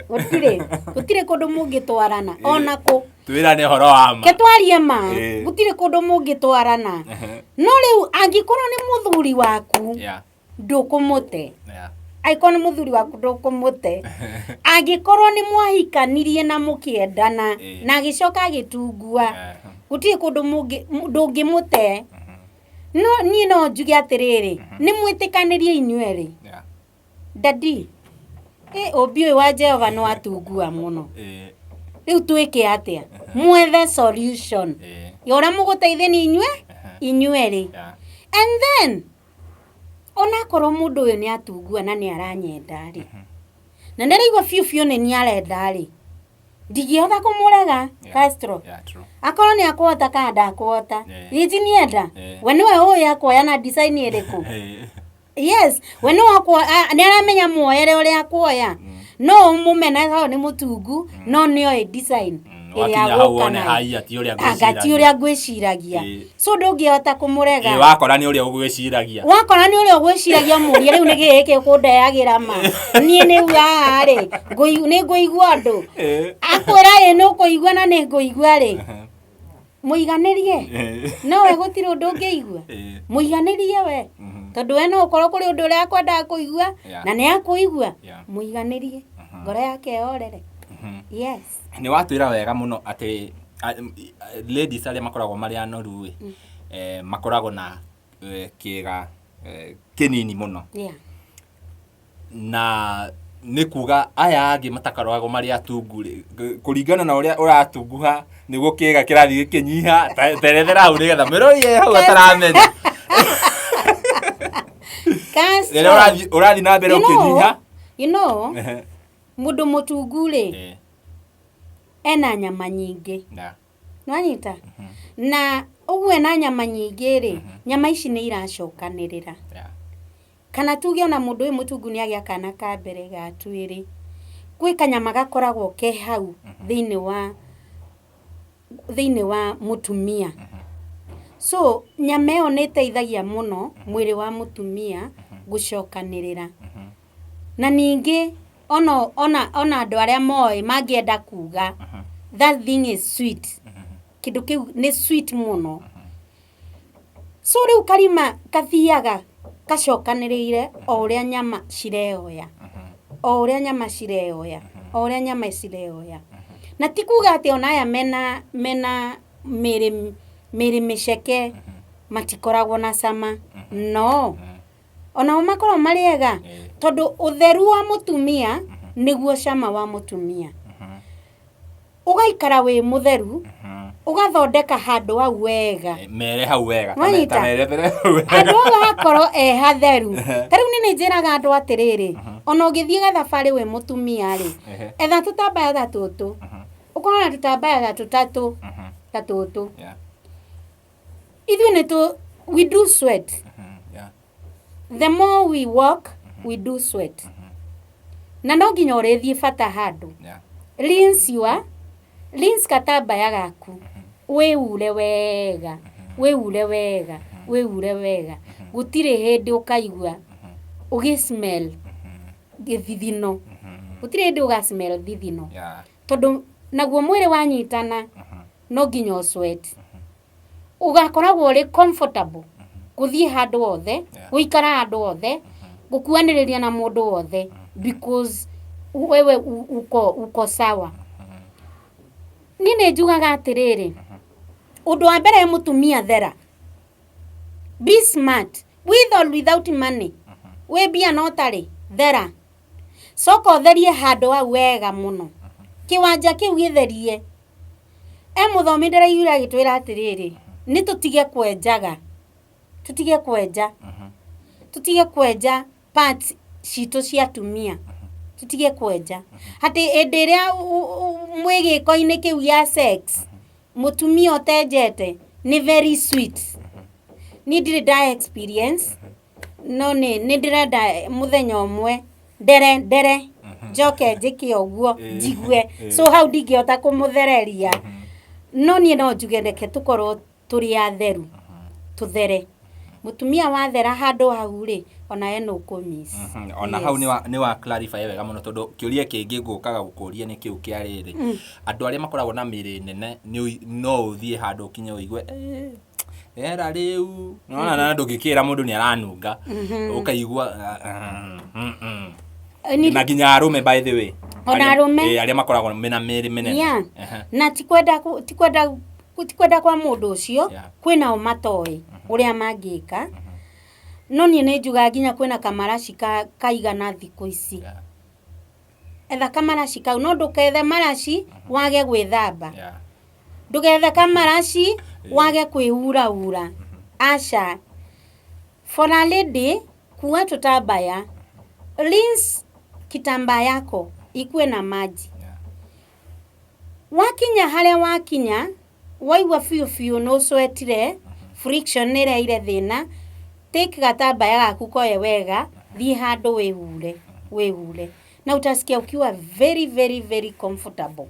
Gũtirĩ. Gũtirĩ kũndũ mũngĩtwarana ona kũ. Twĩrane ũhoro wa ma. Ke twarie ma. Gũtirĩ kũndũ mũngĩtwarana. No rĩu angĩkorwo nĩ mũthuri waku ndũkũmũte. Angĩkorwo nĩ mũthuri waku ndũkũmũte. Angĩkorwo nĩ mwahikanirie na mũkĩendana na agĩcoka agĩtungua, gũtirĩ kũndũ ndũngĩmũte. No niĩ no njuge atĩrĩrĩ, nĩ mwĩtĩkanĩrie inyuerĩ. Daddy, ĩ ũmbi ũyũ wa Jehova nĩ watungua mũno. Rĩu twĩke atĩa? Mwethe solution ya ũrĩa mũgũteithania inyuĩ inyuerĩ. And then onakorwo mũndũ ũyũ nĩ atungua na nĩ aranyenda rĩ, na nĩ araigua biũ biũ nĩ niĩ arenda rĩ, ndingĩhota kũmũrega Castro. Akorwo nĩ akũhota kana ndakũhota, githĩ ti nienda? We nĩwe ũĩ akuoya na design ĩrĩkũ? Yes, we nĩwe nĩ aramenya muoere ũrĩa akuoya. No ũmũmene tondũ nĩ mũtungu, no nĩoĩ design ĩrĩa Wakinya hau agũka wone nayo. haiya ti ũrĩa Anga ti ngwĩciragia. ũrĩa ngwĩciragia. So ndũngĩhota kũmũrega. Wakora nĩ ũrĩa ũgwĩciragia. Wakora nĩ ũrĩa ũgwĩciragia mũrie rĩu nĩ gĩkĩ gĩkũndehagĩra ma. Niĩ nĩ haha rĩ, nĩ ngũigua ũndũ. Akwĩra ĩ nĩ ũkũigua na nĩ ngũigua rĩ. Mũiganĩrie. No we gũtirĩ ũndũ ũngĩigua. Mũiganĩrie we. Tondũ we no ũkorwo kũrĩ ũndũ ũrĩa akwendaga kũigua na nĩ akũigua. Mũiganĩrie. Ngoro yake ĩhorere. Yes. Nĩ watwĩra wega mũno atĩ ladies arĩa makoragwo marĩ anoru ĩ, makoragwo na kĩĩga kĩnini mũno. Na nĩ kuga aya angĩ matakoragwo marĩ atungu rĩ, kũringana na ũrĩa ũratunguha nĩguo kĩĩga kĩrathiĩ gĩkĩnyiha. Terethera hau nĩgetha mwĩrori e hau ataramenya. Rĩrĩa ũrathiĩ na mbere ũkĩnyiha. You know, mũndũ mũtungu rĩ, ena nyama nyingĩ. Nwanyita? Na ũguo ena nyama nyingĩ rĩ, nyama ici nĩ iracokanĩrĩra. Kana tuge ona mũndũ ũyũ mũtungu nĩ agĩa kana ka mbere ga twĩrĩ, gwĩ kanyama gakoragwo ke hau thĩinĩ wa thĩinĩ wa mũtumia. So nyama ĩyo nĩ ĩteithagia mũno mwĩrĩ wa mũtumia gũcokanĩrĩra. Na ningĩ ona ona ona andũ arĩa moĩ mangĩenda kuga that thing is sweet. Kĩndũ kĩu nĩ sweet mũno. So rĩu karima kathiaga gacokanĩrĩire o ũrĩa nyama cireoya. O ũrĩa nyama cireoya. O ũrĩa nyama cireoya. Na ti kuga atĩ ona aya mena mena mĩrĩ mĩrĩ mĩceke matikoragwo na cama. No. Onao makoragwo marĩ ega tondũ ũtheru wa mũtumia nĩguo cama wa mũtumia. Ũgaikara wĩ mũtheru, ũgathondeka handũ hau wega. Mere hau wega. Wanyita? Merethere hau wega. Handũ hau hakorwo e hatheru. Ta rĩu niĩ nĩ njĩraga andũ atĩrĩrĩ, ona ũngĩthiĩ gathabarĩ wĩ mũtumia rĩ, etha tũtambaya ta tũtũ. Ũkorwo na tũtambaya ta tũtatũ, ta tũtũ. Ithuĩ nĩ tũ, we do sweat. The more we walk, we do sweat. Na no nginya ũrĩthiĩ bata handũ. Rinse your, rinse gatambaya gaku. Wĩure wega, wĩure wega, wĩure wega. Gũtirĩ hĩndĩ ũkaigua ũgĩ smell gĩthithino. Gũtirĩ hĩndĩ ũga smell thithino. Tondũ naguo mwĩrĩ wanyitana no nginya ũ sweat. Ũgakoragwo ũrĩ comfortable gũthiĩ handũ hothe, gũikara handũ hothe, gũkuanĩrĩria na mũndũ wothe because wewe uko uko sawa. Niĩ nĩ njugaga atĩrĩrĩ, ũndũ wa mbere mũtumia thera. Be smart. With or without money, wĩ mbia no tarĩ thera, coka ũtherie handũ hau wega mũno, kĩwanja kĩu gĩtherie. E mũthomi ndĩraiguire agĩtwĩra atĩrĩrĩ, nĩ tũtige kwenjaga, tũtige kwenja, tũtige kwenja parts citũ cia atumia, tũtige kwenja atĩ hĩndĩ ĩrĩa mwĩ gĩko-inĩ kĩu gĩa sex, mũtumia ũtenjete nĩ very sweet. Niĩ ndirĩ nda experience, no nĩ ndĩrenda mũthenya ũmwe ndere ndere njoke njĩke ũguo njigue. So hau ndingĩhota kũmũthereria, no niĩ no njuge reke tũkorwo tũrĩ atheru, tũthere. Mũtumia wathera handũ hau rĩ, ona we nũ ũkũmiss. Ona hau nĩ wa clarify wega mũno, tondũ kĩũria kĩngĩ ngũkaga gũkũria nĩ kĩu kĩa rĩrĩ, andũ arĩa makoragwo na mĩrĩ nene no ũthiĩ handũ ũkinye ũigue "Eh, rĩera rĩu", nona na ndũngĩkĩra mũndũ nĩ aranunga, ũkaigua Na nginya arũme, by the way. Ona arũme. Arĩa makoragwo mena mĩrĩ mĩnene. Na ti kwenda kwa mũndũ ũcio. Kwĩnao matoĩ ũrĩa mangĩka, no niĩ nĩ njugaga nginya kwĩna kamaraci kaigana thikũ ici. Etha kamaraci kau, no ndũkethe maraci wage gwĩthamba. Ndũgethe kamaraci wage kwĩhuraura, aca. For a lady, kuwa tutambaya, rinse kitambaa yako ikuwe na maji. Wakinya harĩa wakinya, waigua biũ biũ nĩ ũcwetire, friction nĩ ĩreire thĩna, take gatambaya gaku koe wega, thiĩ handũ wĩhure, wĩhure, na utasikia ukiwa very very very comfortable.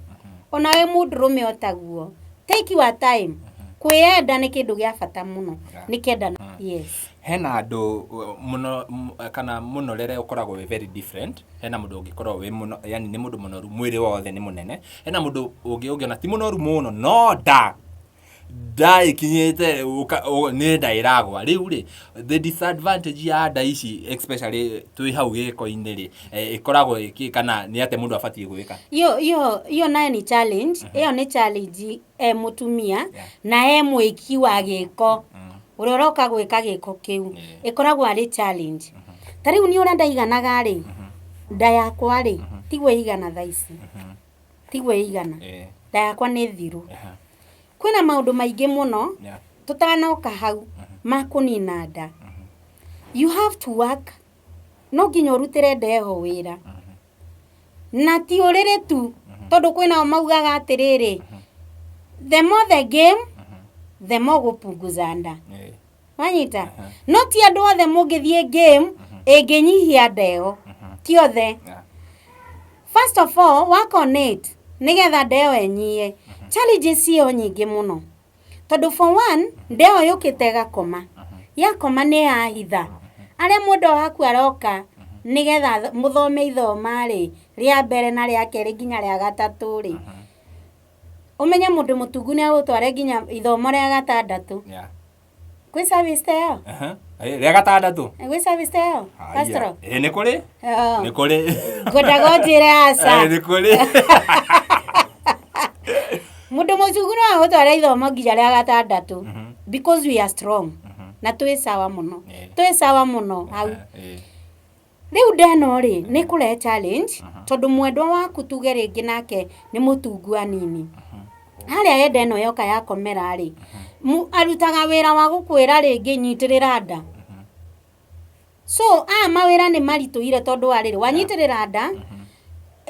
Onawe mũndũrũme otaguo, take your time. Kwĩyenda nĩ kĩndũ gĩa bata mũno. Nĩ kenda, yes. Hena andũ mũno kana mũnorere ũkoragwo wĩ very different. Hena mũndũ ũngĩkorwo wĩ mũno, yani nĩ mũndũ mũnoru mwĩrĩ wothe nĩ mũnene. Hena mũndũ ũngĩ ũngĩona ti mũnoru mũno, no nda ĩkinyĩte nĩ nda ĩragwa. Rĩu rĩ, the disadvantage ya nda ici, especially twĩ hau gĩko-inĩ rĩ, ĩkoragwo ĩkĩ kana nĩ atĩa mũndũ abatiĩ gwĩka? Hiyo nayo ni challenge. Ĩyo nĩ challenge e mũtumia na e mwĩki wa gĩko ũrĩa ũroka gwĩka gĩko kĩu. Ĩkoragwo arĩ challenge. Ta rĩu niĩ ũrĩa ndaiganaga rĩ, nda yakwa rĩ, tiguo ĩigana thaa ici, tiguo ĩigana. Nda yakwa nĩ thiru. Kwĩna maũndũ maingĩ mũno. Tũtanoka hau ma kũnina nda, you have to work. No nginya ũrutĩre nda ĩho wĩra, na ti ũrĩrĩ tu, tondũ kwĩnao maugaga atĩrĩrĩ, the more the game, the more gũpunguza nda. Wanyita? No ti andũ othe mũngĩthiĩ game ĩngĩnyihia nda ĩyo, ti othe. First of all, work on it nĩgetha nda ĩyo ĩnyie. Challenges ciĩho nyingĩ mũno, tondũ for one, nda ĩyo yũkĩte ĩgakoma, yakoma nĩ yahitha arĩa mũndũ waku aroka nĩgetha mũthome ithoma rĩ rĩa mbere na rĩa kerĩ nginya rĩa gatatũ rĩ. Ũmenye mũndũ mũtungu nĩ agũtware nginya ithomo rĩa gatandatũ. Kwĩ service ta ĩyo? Aha. Rĩa gatandatũ. Gwĩ service ta ĩyo, Castro? Ĩ, nĩ kũrĩ. Nĩ kũrĩ. Ngwendaga ũnjĩre aca. Nĩ kũrĩ. Mũndũ mũcungu no agũtware ithomo nginya rĩa gatandatũ, because we are strong na twĩ sawa mũno. Twĩ sawa mũno hau. Rĩu ndeno rĩ, nĩ kũrehe challenge, tondũ mwendwa waku tuge rĩngĩ nake nĩ mũtungu anini, harĩa enda ĩno yoka yakomera rĩ, arutaga wĩra wa gũkwĩra rĩngĩ nyitĩrĩra nda. So aya mawĩra nĩ maritũhire, tondũ wa rĩrĩ, wanyitĩrĩra nda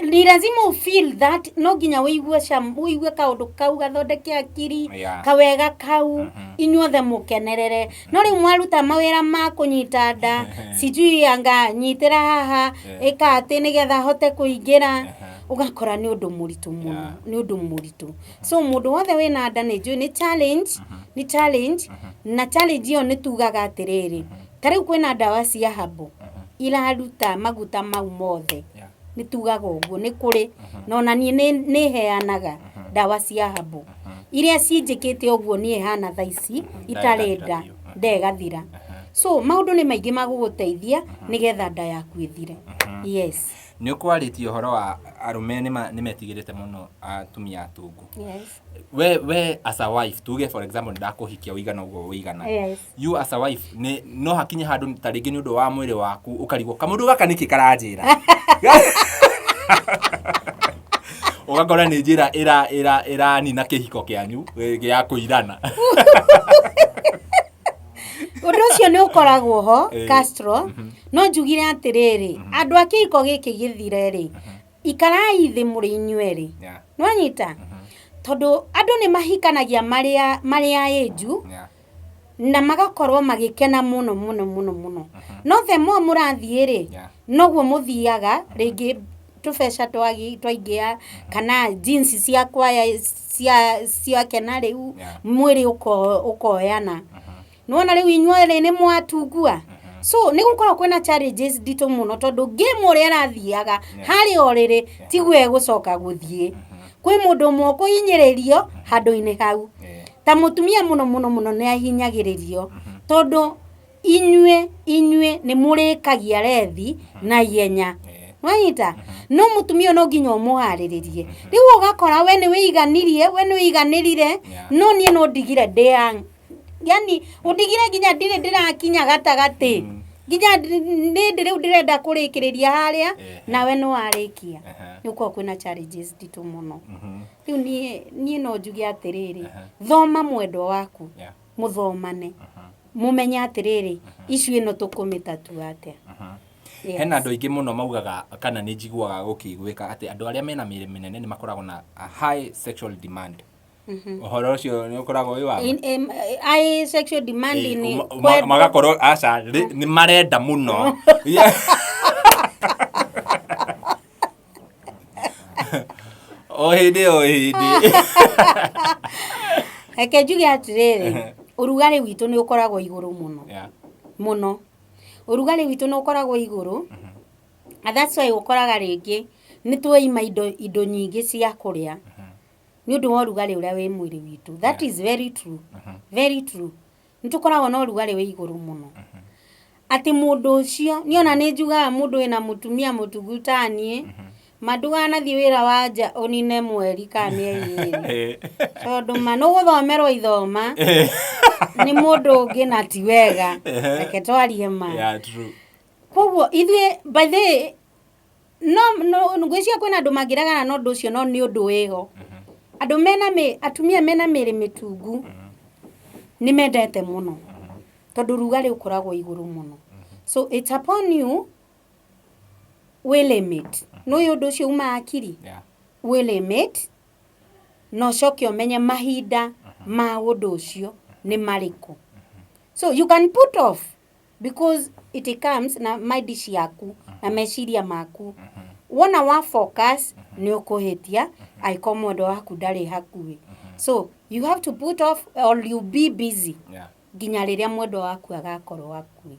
ni lazima u feel that, no nginya ũigue cam, ũigue kaũndũ kau gathondeke akiri. Kawega kau inyuothe mũkenerere. No rĩu mwaruta mawĩra ma kũnyita nda, sijui anga nyitĩra haha, ĩka atĩ nĩgetha hote kũingĩra, ũgakora nĩ ũndũ mũritũ mũno. Nĩ ũndũ mũritũ. So mũndũ wothe wĩna nda, nĩ njũĩ nĩ challenge, nĩ challenge. Na challenge ĩyo nĩ tugaga atĩrĩrĩ, ta rĩu kwĩna ndawa cia habo iraruta maguta mau mothe. Nĩ tugaga ũguo nĩ kũrĩ, na ona niĩ nĩ heanaga ndawa cia habo iria cinjĩkĩte ũguo niĩ hana thaa ici itarĩ ĩgathira nda biũ. Nda ĩgathira. So maũndũ nĩ maingĩ ma gũgũteithia nĩgetha nda yaku ĩthire, yes. Nĩ ũkwarĩtie ũhoro wa Arũme nĩ metigĩrĩte mũno atumia atungu. Yes. We as a wife, tuge for example ndakũhikia ũigana ũguo ũigana. You as a wife nĩ no hakinye handũ ta rĩngĩ nĩ ũndũ wa mwĩrĩ waku ũkarigwo kamũndũ gaka nĩkĩ karanjĩra. Ũgakora nĩ njĩra ĩra ĩra ĩranina kĩhiko kĩanyu gĩa kũirana. Ũndũ ũcio nĩ ũkoragwo ho. Castro, no njugire atĩrĩrĩ, andũ a kĩhiko gĩkĩ gĩthire rĩ, ikarai thĩ mũrĩ inyuerĩ. Nĩwanyita? Tondũ andũ nĩ mahikanagia marĩ a ĩnju na magakorwo magĩkena mũno mũno mũno mũno, no the more mũrathiĩ rĩ, noguo mũthiaga rĩngĩ tũbeca twaingĩa kana jeans ciakwa cia ciakena rĩu, mwĩrĩ ũkoyana. Nĩwona rĩu inyuerĩ nĩ mwatungua, so nĩ gũkorwo kwĩna challenges nditũ mũno, tondũ game ũrĩa ĩrathiaga harĩa ũrĩrĩ tiguo ĩgũcoka gũthiĩ. Kwĩ mũndũ ũmwe ũkũhinyĩrĩrio handũ-inĩ hau. Ta mũtumia mũno mũno mũno nĩ ahinyagĩrĩrio, tondũ inyuĩ nĩ mũrĩkagia rethi na ihenya. Wanyita? No mũtumia ũyũ no nginya ũmũharĩrĩrie. Rĩu ũgakora we nĩ wĩiganirie, we nĩ wĩiganĩrire, no niĩ no ndigire ndĩ yani ũndigire nginya ndirĩ ndĩrakinya gatagatĩ, nginya nĩ ndĩ rĩu ndĩrenda kũrĩkĩrĩria harĩa, nawe nĩ warĩkia. Nĩ gũkoragwo kwĩna challenges nditũ mũno. Rĩu niĩ no njuge atĩrĩrĩ, thoma mwendwa waku, mũthomane, mũmenye atĩrĩrĩ, issue ĩno tũkũmĩtatua atĩa. Yes. Hena andũ aingĩ mũno maugaga, kana nĩ njiguaga gũkĩiguĩka atĩ andũ arĩa mena mĩĩrĩ mĩnene nĩ makoragwo na a high sexual demand. Ũhoro ũcio nĩ ũkoragwo wĩ wa ma? High sexual demand nĩ Magakorwo aca nĩ marenda mũno. O hĩndĩ o hĩndĩ. Reke njuge atĩrĩrĩ, ũrugarĩ witũ nĩ ũkoragwo igũrũ mũno. Mũno. Ũrugarĩ witũ nĩ ũkoragwo igũrũ, and that's why ũkoraga rĩngĩ nĩ tweima indo nyingĩ cia kũrĩa nĩ ũndũ wa ũrugarĩ ũrĩa wĩ mwĩrĩ witũ. That is very true, very true. Nĩ tũkoragwo na ũrugarĩ wĩ igũrũ mũno, atĩ mũndũ ũcio niĩ ona nĩ njugaga mũndũ wĩna mũtumia mũtungu ta niĩ, ma ndũkanathiĩ wĩra wa nja ũnine mweri kana mĩeri 2, tondũ ma nĩ ũgũthomerwo ithoma nĩ mũndũ ũngĩ na ti wega. Reke twarie ma. Yeah, true. Koguo ithuĩ, by the way, no ngwĩciria kwĩna andũ mangĩregana na ũndũ ũcio, no nĩ ũndũ wĩho. Andũ mena atumia mena mĩĩrĩ mĩtungu nĩ mendete mũno, tondũ rugarĩ ũkoragwo igũrũ mũno. So it's upon you wĩ limit. Nĩ ũndũ ũcio uma akiri. Wĩ limit na ũcoke ũmenye mahinda ma ũndũ ũcio nĩ marĩkũ. So you can put off because it comes na mind ciaku na meciria maku. Wona wa focus nĩ ũkũhĩtia angĩkorwo mwendwa waku ndarĩ hakuhĩ. So you have to put off or you be busy nginya rĩrĩa mwendwa waku agakorwo hakuhĩ.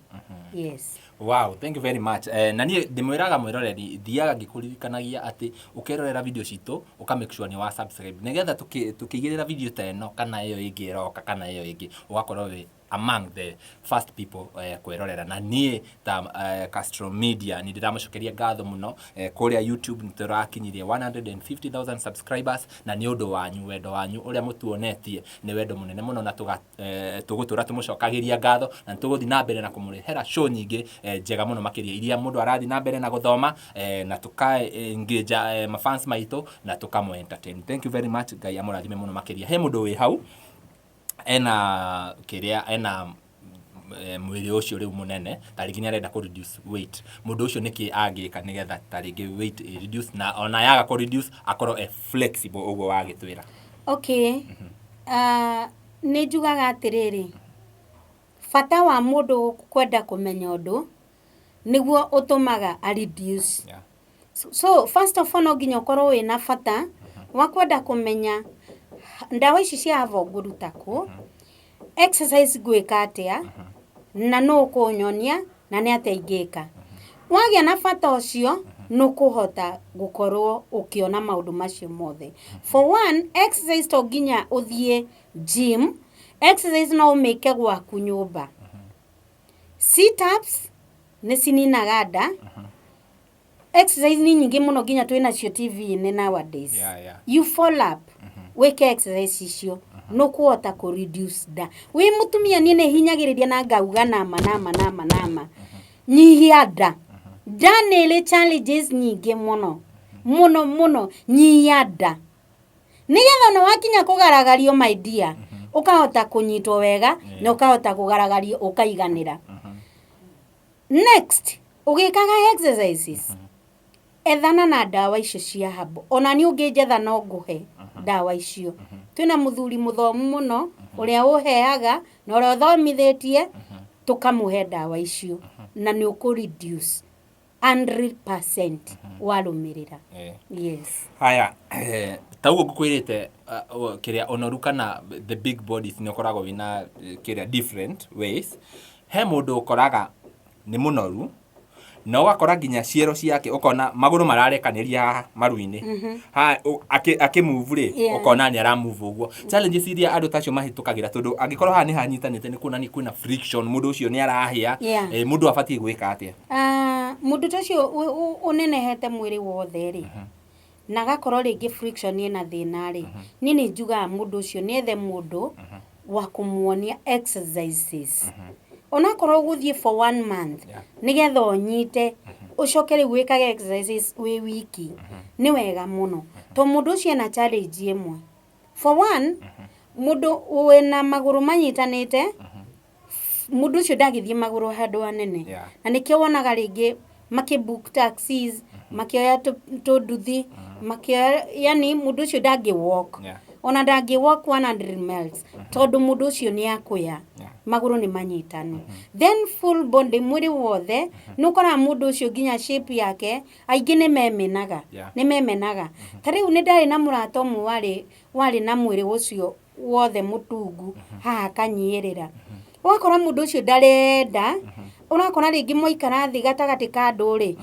Yes. Wow, thank you very much. Na niĩ ndĩmwĩraga mwĩroreri, thiaga ngĩkũririkanagia atĩ ũkerorera video citũ, ũka make sure nĩ wa subscribe nĩgetha tũkĩigĩrĩra video ta ĩno kana ĩyo ĩngĩ ĩroka kana ĩyo ĩngĩ, ũgakorwo wĩ among the first people kwĩrorera. Na niĩ ta Castro Media nĩ ndĩramũcokeria ngatho mũno. Kũrĩa YouTube nĩ tũrakinyirie 150,000 subscribers, na nĩ ũndũ wanyu, wendo wanyu ũrĩa mũtuonetie nĩ wendo mũnene mũno, na tũgũtũra tũmũcokagĩria ngatho, na nĩ tũgũthiĩ na mbere na kũmũrehera show nyingĩ njega mũno makĩria iria mũndũ arathiĩ na mbere na gũthoma, na tũka engage mafans maitũ na tũkamũ entertain. Thank you very much. Ngai amũrathime mũno makĩria. He mũndũ wĩ hau ena kĩrĩa ena mwĩrĩ ũcio rĩu mũnene, ta rĩngĩ nĩ arenda kũ reduce weight. Mũndũ ũcio nĩkĩ angĩka nĩgetha ta rĩngĩ weight ĩ reduce, na ona yaga kũ reduce akorwo e flexible ũguo wagĩtwĩra? Okay. Nĩ njugaga atĩrĩrĩ, bata wa mũndũ kwenda kũmenya ũndũ nĩguo ũtũmaga a reduce. So first of all, no nginya ũkorwo wĩna bata wa kwenda kũmenya ndawa ici cia herbal ngũruta kũ, exercise ngwĩka atĩa, na nũ ũkũnyonia, na nĩ atĩa ingĩka. Wagĩa na bata ũcio, nĩ ũkũhota gũkorwo ũkĩona maũndũ macio mothe. For one, exercise to nginya ũthiĩ gym, exercise no ũmĩke gwaku nyũmba. Sit ups nĩ cininaga nda. Exercise nĩ nyingĩ mũno nginya twĩ nacio TV-inĩ nowadays. You follow up wĩke exercise icio nũkũhota kũ reduce nda. Wĩ mũtumia niĩ nĩ hinyagĩrĩria na ngauga nama nama nama nama nyihia nda. Nda nĩ ĩrĩ challenges nyingĩ mũno mũno mũno, nyihia nda nĩgetha ona wakinya kũgaragario my dear ũkahota kũnyitwo wega na ũkahota kũgaragario ũkaiganĩra. Next, ũgĩkaga exercises ethana na ndawa icio cia herbal. Ona niĩ ũngĩnjetha no ngũhe ndawa icio. Twĩna mũthuri mũthomu mũno ũrĩa ũheaga na ũrĩa ũthomithĩtie tũkamũhe ndawa icio na nĩ ũkũ reduce 100% warũmĩrĩra. Yes. Haya, ta ũguo ngũkwĩrĩte kĩrĩa ũnoru kana the big bodies nĩ ũkoragwo wĩna kĩrĩa different ways. He mũndũ ũkoraga nĩ mũnoru na ũgakora nginya ciero ciake ũkona magũrũ mararekanĩria haha maru-inĩ haha akĩ move rĩ ũkona nĩ ara move ũguo. Challenges iria andũ ta acio mahĩtũkagĩra tondũ angĩkorwo haha nĩ hanyitanĩte nĩ kuonania kwĩna friction mũndũ ũcio nĩ arahĩa mũndũ abatiĩ gwĩka atĩa? Mũndũ ta ũcio ũnenehete mwĩrĩ wothe rĩ na agakorwo rĩngĩ friction ĩna thĩna rĩ, niĩ nĩ njugaga mũndũ ũcio nĩ ethe mũndũ wa kũmuonia exercises. Onakorwo ũgũthiĩ for one month nĩgetha ũnyite ũcoke rĩu wĩkage exercises wĩ wiki nĩ wega mũno tondũ mũndũ ũcio ena challenge ĩmwe. For one, mũndũ wĩna magũrũ manyitanĩte mũndũ ũcio ndangĩthiĩ magũrũ handũ hanene. Na nĩkĩo wonaga rĩngĩ makĩ book taxis, makĩoya tũnduthi, makĩoya yani mũndũ ũcio ndangĩ walk. Ona ndangĩ walk 100 miles tondũ mũndũ ũcio nĩ akũya. Magũrũ nĩ manyitanu. Then full body mwĩrĩ wothe nĩ ũkoraga mũndũ ũcio nginya shape yake aingĩ nĩ memenaga. Nĩ memenaga. Ta rĩu nĩ ndarĩ na mũrata ũmwe warĩ na mwĩrĩ ũcio wothe mũtungu haha akanyihĩrĩra. Ũgakora mũndũ ũcio ndarenda, ũrakora rĩngĩ mwaikara thĩ gatagatĩ ka andũ rĩ,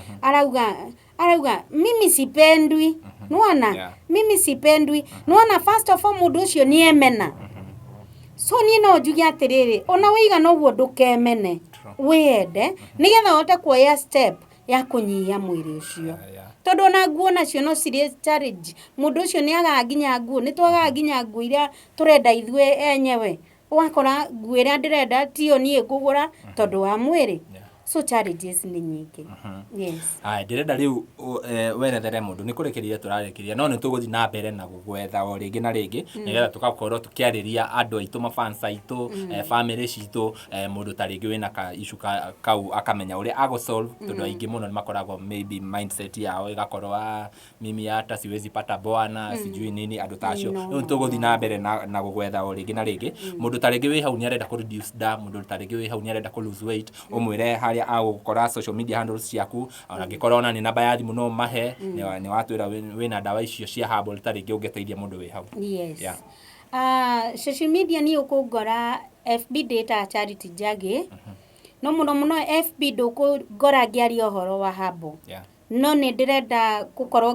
arauga mimi sipendwi. Nĩwona? Mimi sipendwi. Nĩwona first of all mũndũ ũcio nĩ emena. So niĩ no njuge atĩrĩrĩ, ona wĩigana ũguo ndũkemene, wĩyende nĩgetha ũhote kuoya step ya kũnyihia mwĩrĩ ũcio. Tondũ ona nguo nacio no cirĩ challenge. Mũndũ ũcio nĩ agaga nginya nguo, nĩ twagaga nginya nguo iria tũrenda ithuĩ enyewe. Ũgakora nguo ĩrĩa ndĩrenda tiyo niĩ ngũgũra tondũ wa mwĩrĩ. So challenges nĩ nyingĩ. Yes. Haya, ndĩrenda rĩu werethere mũndũ nĩ kũrĩkĩrĩria tũrarĩkĩrĩria no nĩ tũgũthiĩ na mbere na gũgwetha o rĩngĩ na rĩngĩ nĩgetha tũgakorwo tũkĩarĩria andũ aitũ mafans aitũ family citũ mũndũ ta rĩngĩ wĩna ka issue kau akamenya ũrĩa agũ solve tondũ aingĩ mũno nĩ makoragwo maybe mindset yao ĩgakorwo mimi hata siwezi pata bwana sijui nini andũ ta acio. No, Rĩu no, tũgũthiĩ na mbere na gũgwetha o rĩngĩ na rĩngĩ. Mũndũ ta rĩngĩ wĩ hau nĩ arenda kũ reduce nda, mũndũ ta rĩngĩ wĩ hau nĩ arenda kũ lose weight, ũmwĩre harĩa agũgũkora social media handles ciaku, ona angĩkorwo ona nĩ namba ya thimũ no ũmahe, nĩ watwĩra wĩna ndawa icio cia herbal ta rĩngĩ ũngĩteithia mũndũ wĩ hau. Yes. Social media niĩ ũkũngora FB ndĩtaga Charity Njagi, no mũno mũno FB ndũkũngora ngĩaria ũhoro wa herbal. No nĩ ndĩrenda gũkorwo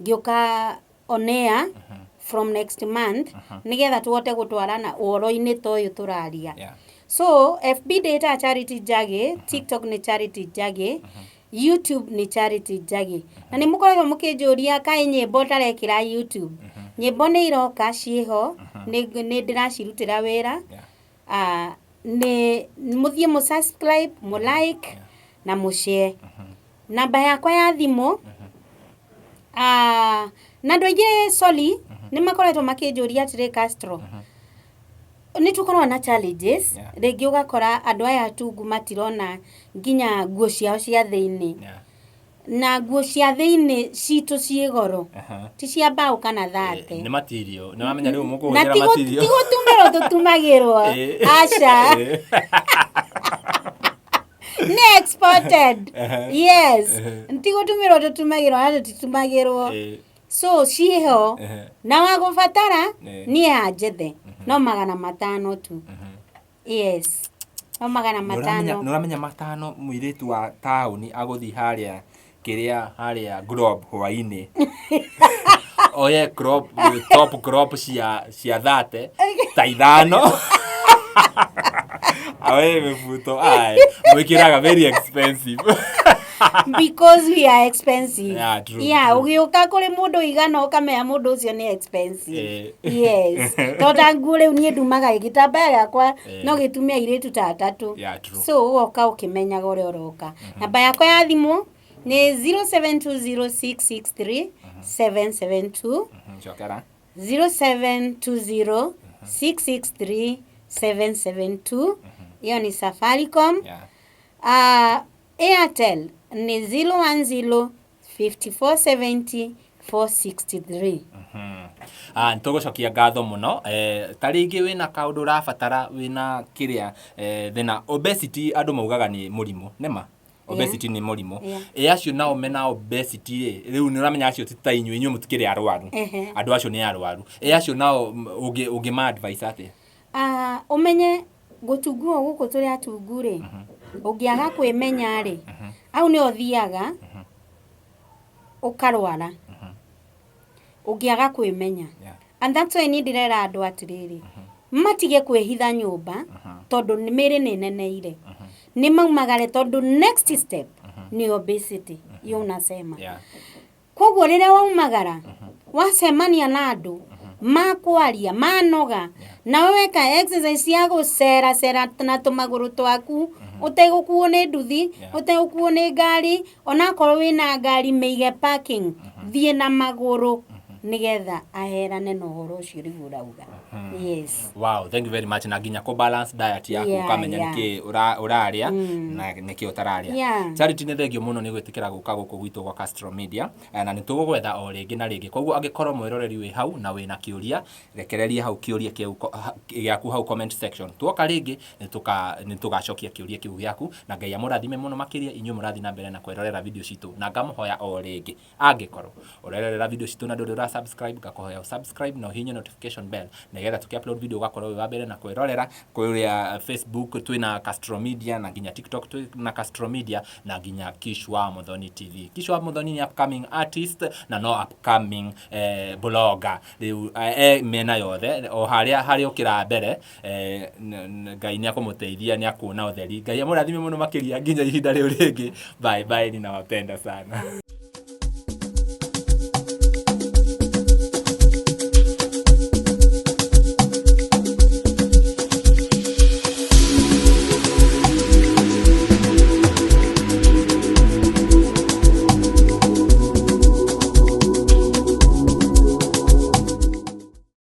ngĩũka on air from next month nĩgetha tũhote gũtwarana ũhoro-inĩ ta ũyũ tũraria. So FB ndĩtaga Charity Njagi, TikTok nĩ Charity Njagi, YouTube nĩ Charity Njagi. Na nĩ mũkoretwo mũkĩnjũria kaĩ nyĩmbo ũtarekĩra YouTube. Nyĩmbo nĩ iroka ciĩho, nĩ ndĩracirutĩra wĩra. Nĩ mũthiĩ mũ subscribe, mũ like na mũ share. Namba yakwa ya thimũ, na andũ aingĩ sorry, nĩ makoretwo makĩnjũria atĩrĩ Castro, nĩ tũkoragwo na challenges, rĩngĩ ũgakora andũ aya atungu matirona nginya nguo ciao cia thĩinĩ. Na nguo cia thĩinĩ citũ ciĩ goro, ti cia mbaũ kana thate. Nĩ material, nĩ wamenya rĩu Na mũkũhũthĩra material. ti gũtumĩrwo tũtumagĩrwo, aca. Nĩ exported. Yes. Ti gũtumĩrwo tũtumagĩrwo, na tũtitumagĩrwo. So ciĩho, na wagũbatara niĩ anjethe no 500 tu. Yes. No magana matano. Nĩ ũramenya matano mũirĩtu wa taũni agũthiĩ harĩa kĩrĩa harĩa Globe hwainĩ. Oye crop, top crop cia thate ta ithano. Awe mĩbuto aya mwĩkĩraga very expensive. Because we are expensive. Yeah, true, Yeah, true. ũgĩũka kũrĩ mũndũ igana ũkamenya mũndũ ũcio nĩ expensive. Eh. Yes, to ta nguo rĩu niĩ ndumaga gĩtambaya gĩakwa no gĩtume airĩtu ta atatũ. Yeah, true. So ũgoka ũkĩmenyaga ũrĩa ũroka. Namba yakwa ya thimũ nĩ 0720663772. Cokera. 0720663772. Hiyo ni Safaricom. Yeah. Airtel ni 010 5470 463. Ah, nä tå gå cokia ngatho må no ta rä ngä wä na kaå ndå ũrabatara wä na kä rä a thä na obesity andå maugaga nä må rimå nä ma obesity nä må rimå Yeah. ä acio nao mena obesity rä rä u nä å ramenya acio ti ta inyuä inyuä må tikä rä arwaru Ehe. andå acio nä arwaru ä acio nao å ngä ma advice atä Ah, ũmenye gũtunguo gũkũ tũrĩ atungu rĩ, ũngĩaga kwĩmenya rĩ, au nĩ ũthiaga ũkarwara ũngĩaga kwĩmenya. Yeah. And that's why niĩ ndĩrera andũ atĩrĩrĩ, matige kwĩhitha nyũmba tondũ mĩĩrĩ nĩ neneire, nĩ maumagare tondũ next step nĩ obesity hiyo unasema. Yeah. Koguo rĩrĩa waumagara wacemania na andũ makwaria manoga, nawe weka exercise ya gũceracera na tũmagũrũ twaku ũtegũkuo nĩ nduthi, ũtegũkuo nĩ ngari, onakorwo wĩna ngari mĩige parking, thiĩ na magũrũ nĩgetha aherane na ũhoro ũcio rĩu ũrauga. Yes. Wow, thank you very much. Na nginya kũ balance diet yaku, ũkamenya nĩkĩ ũrarĩa na nĩkĩ ũtararĩa. Charity, nĩ thengio mũno nĩ gwĩtĩkĩra gũka gũkũ gwitũ gwa Castro Media. Na nĩ tũgũgwetha o rĩngĩ na rĩngĩ. Koguo angĩkorwo mwĩroreri wĩ hau na wĩna kĩũria, rekereria hau kĩũria kĩu gĩaku hau comment section. Tuoka rĩngĩ nĩ tũgacokia kĩũria kĩu gĩaku, na Ngai amũrathime mũno makĩria inyuĩ mũrathiĩ na mbere na kwĩrorera video citũ. Na ngamũhoya o rĩngĩ, angĩkorwo ũrerorera video citũ na ndũrĩ ũra subscribe, ngakũhoya ũ subscribe na ũhihinye notification bell nĩgetha tũkĩ upload video ũgakorwo wĩ wa mbere na kwĩrorera. Kũrĩa Facebook twĩna Castro Media, na nginya TikTok twĩna Castro Media, na nginya Kish wa Muthoni TV. Kish wa Muthoni nĩ upcoming artist na no upcoming blogger rĩu mĩena yothe o harĩa harĩa ũkĩra mbere, Ngai nĩ akũmũteithia, nĩ akuona ũtheri. Ngai amũrathime mũno makĩria nginya ihinda rĩu rĩngĩ. Bye bye, ninawapenda sana.